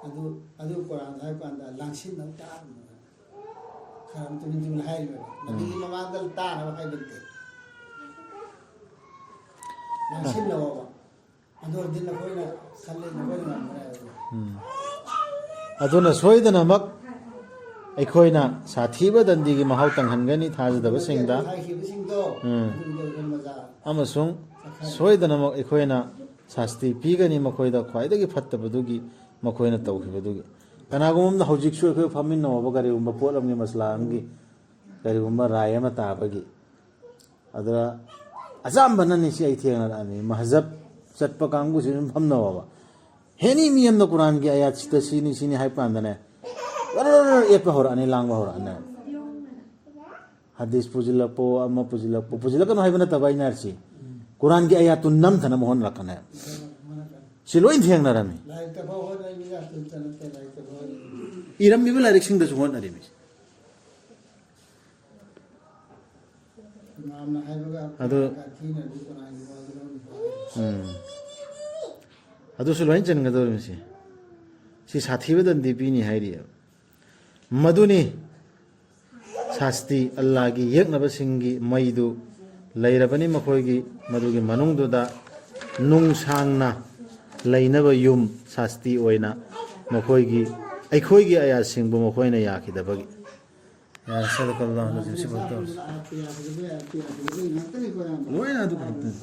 ꯑꯗꯨ ꯑꯗꯨ ꯀꯨꯔꯥꯟꯗ ꯍꯥꯏꯕ ꯀꯥꯟꯗ ꯂꯥꯡꯁꯤꯟꯅꯕ ꯇꯥꯔꯝꯕꯅꯦ꯫ ꯈꯔ ꯑꯃ ꯇꯨꯃꯤꯟ ꯇꯨꯃꯤꯟ ꯍꯥꯏꯔꯤꯕꯅꯦ꯫ ꯅꯕꯤꯒꯤ ꯃꯃꯥꯡꯗ ꯇꯥꯅꯕ ꯍꯥꯏꯕ ꯅꯠꯇꯦ꯫ ꯂꯥꯡꯁꯤꯟꯅꯕ ꯑꯗꯨ ꯑꯣꯏꯔꯗꯤ ꯅꯈꯣꯏꯅ ꯈꯜꯂꯤ ꯅꯈꯣꯏꯅ ꯉꯝꯒꯅꯤ ꯍꯥꯏꯕꯗꯣ꯫ ꯑꯗꯨꯅ ꯁꯣꯏꯗꯅꯃꯛ ꯑꯩꯈꯣꯏꯅ ꯁꯥꯊꯤꯕ ꯗꯟꯗꯤꯒꯤ ꯃꯍꯥꯎ ꯇꯪꯍꯟꯒꯅꯤ ꯊꯥꯖꯗꯕꯁꯤꯡꯗ꯫ ꯍꯥꯏꯈꯤꯕꯁꯤꯡꯗꯣ ꯎꯝ꯫ ꯑꯗꯨꯒꯤꯗꯣ ꯑꯩꯈꯣꯏ ꯃꯖꯥ ꯑꯃꯁꯨꯡ ꯁꯣꯏꯗꯅꯃꯛ ꯑꯩꯈꯣꯏꯅ ꯁꯥꯁꯇꯤ ꯄꯤꯒꯅꯤ ꯃꯈꯣꯏꯗ ꯈ꯭ꯋꯥꯏꯗꯒꯤ ꯐꯠꯇꯕꯗꯨꯒꯤ ꯃꯈꯣꯏꯅ ꯇꯧꯈꯤꯕꯗꯨꯒꯤ꯫ ꯀꯅꯥꯒꯨꯝꯕ ꯑꯃꯅ ꯍꯧꯖꯤꯛꯁꯨ ꯑꯩꯈꯣꯏ ꯐꯝꯃꯤꯟꯅꯧꯕ ꯀꯔꯤꯒꯨꯝꯕ ꯄꯣꯠ ꯑꯃꯒꯤ ꯃꯁꯂꯥ ꯑꯃꯒꯤ ꯀꯔꯤꯒꯨꯝꯕ ꯔꯥꯏ ꯑꯃ ꯇꯥꯕꯒꯤ ꯑꯗꯨꯗ ꯑꯆꯝꯕꯅꯅꯤ ꯁꯤ ꯑꯩ ꯊꯦꯡꯅꯔꯛꯑꯅꯤ꯫ ꯃꯍꯖꯕ ꯆꯠꯄ ꯀꯥꯡꯕꯨꯁꯤ ꯑꯗꯨꯝ ꯐꯝꯅꯕ꯫ ꯍꯦꯅꯤ ꯃꯤ ꯑꯃꯅ ꯀꯨꯔꯥꯟꯒꯤ ꯑꯌꯥꯠꯁꯤꯗ ꯁꯤꯅꯤ ꯁꯤꯅꯤ ꯍꯥꯏꯕ ꯀꯥꯟꯗꯅꯦ, ꯒꯔ ꯒꯔ ꯒꯔ ꯑꯦꯠꯄ ꯍꯧꯔꯛꯑꯅꯤ, ꯂꯥꯡꯕ ꯍꯧꯔꯛꯑꯅꯤ꯫ ꯍꯗꯤꯁ ꯄꯨꯁꯤꯜꯂꯛꯄꯣ, ꯑꯃ ꯄꯨꯁꯤꯜꯂꯛꯄꯣ, ꯄꯨꯁꯤꯜꯂꯛꯀꯅꯨ ꯍꯥꯏꯕ ꯅꯠꯇꯕ ꯑꯩꯅ ꯍꯥꯏꯔꯤꯁꯤ꯫ ꯀꯨꯔꯥꯟꯒꯤ ꯑꯌꯥꯠꯇꯨ ꯅꯝꯊꯅꯕ ꯍꯣꯠꯅꯔꯛꯀꯅꯤ꯫ ꯁꯤ ꯂꯣꯏ ꯊꯦꯡꯅꯔꯝꯃꯤ꯫ ꯂꯥꯏꯔꯤꯛꯇ ꯐꯥꯎ ꯍꯣꯠꯅꯔꯤ ꯃꯤ ꯉꯥꯛꯇ ꯅꯠꯇꯦ, ꯂꯥꯏꯔꯤꯛꯇ ꯐꯥꯎ ꯍꯣꯠꯅꯔꯤ꯫ ꯏꯔꯝꯃꯤꯕ ꯂꯥꯏꯔꯤꯛꯁꯤꯡꯗꯁꯨ ꯍꯣꯠꯅꯔꯤꯃꯤ꯫ ꯏꯃꯥꯝꯅ ꯍꯥꯏꯕꯒ ꯑꯗꯨ ꯊꯤꯅꯗꯤ ꯀꯅꯥꯒꯤ ꯋꯥꯗꯨꯅꯣ? ꯎꯝ꯫ ꯑꯗꯨꯁꯨ ꯂꯣꯏ ꯆꯟꯒꯗꯧꯔꯤꯕꯅꯤ꯫ ꯁꯤ ꯁꯥꯊꯤꯕ ꯗꯟꯗꯤ ꯄꯤꯅꯤ ꯍꯥꯏꯔꯤꯑꯕ꯫ ꯃꯗꯨꯅꯤ ꯁꯥꯁꯇꯤ, ꯑꯜꯂꯥꯒꯤ ꯌꯦꯛꯅꯕꯁꯤꯡꯒꯤ ꯃꯩꯗꯨ ꯂꯩꯔꯕꯅꯤ ꯃꯈꯣꯏꯒꯤ꯫ ꯃꯗꯨꯒꯤ ꯃꯅꯨꯡꯗꯨꯗ ꯅꯨꯡꯁꯥꯡꯅ ꯂꯩꯅꯕ ꯌꯨꯝ ꯁꯥꯁꯇꯤ ꯑꯣꯏꯅ ꯃꯈꯣꯏꯒꯤ, ꯑꯩꯈꯣꯏꯒꯤ ꯑꯌꯥꯁꯤꯡꯕꯨ ꯃꯈꯣꯏꯅ ꯌꯥꯈꯤꯗꯕꯒꯤ꯫ ꯌꯥꯔꯦ, ꯁꯗꯀꯜꯂꯥꯍꯨ ꯑꯜ-ꯑꯖꯤꯝ꯫ ꯁꯤ ꯐꯥꯎ ꯇꯧꯔꯁꯤ꯫ ꯑꯥꯔꯇꯤ ꯌꯥꯗꯕ, ꯑꯥꯔꯇꯤ ꯌꯥꯗꯕ ꯉꯥꯛꯇꯅꯤꯀꯣ ꯑꯌꯥꯝꯕ꯫ ꯂꯣꯏꯅ ꯑꯗꯨ ꯈꯛꯇꯅꯤ꯫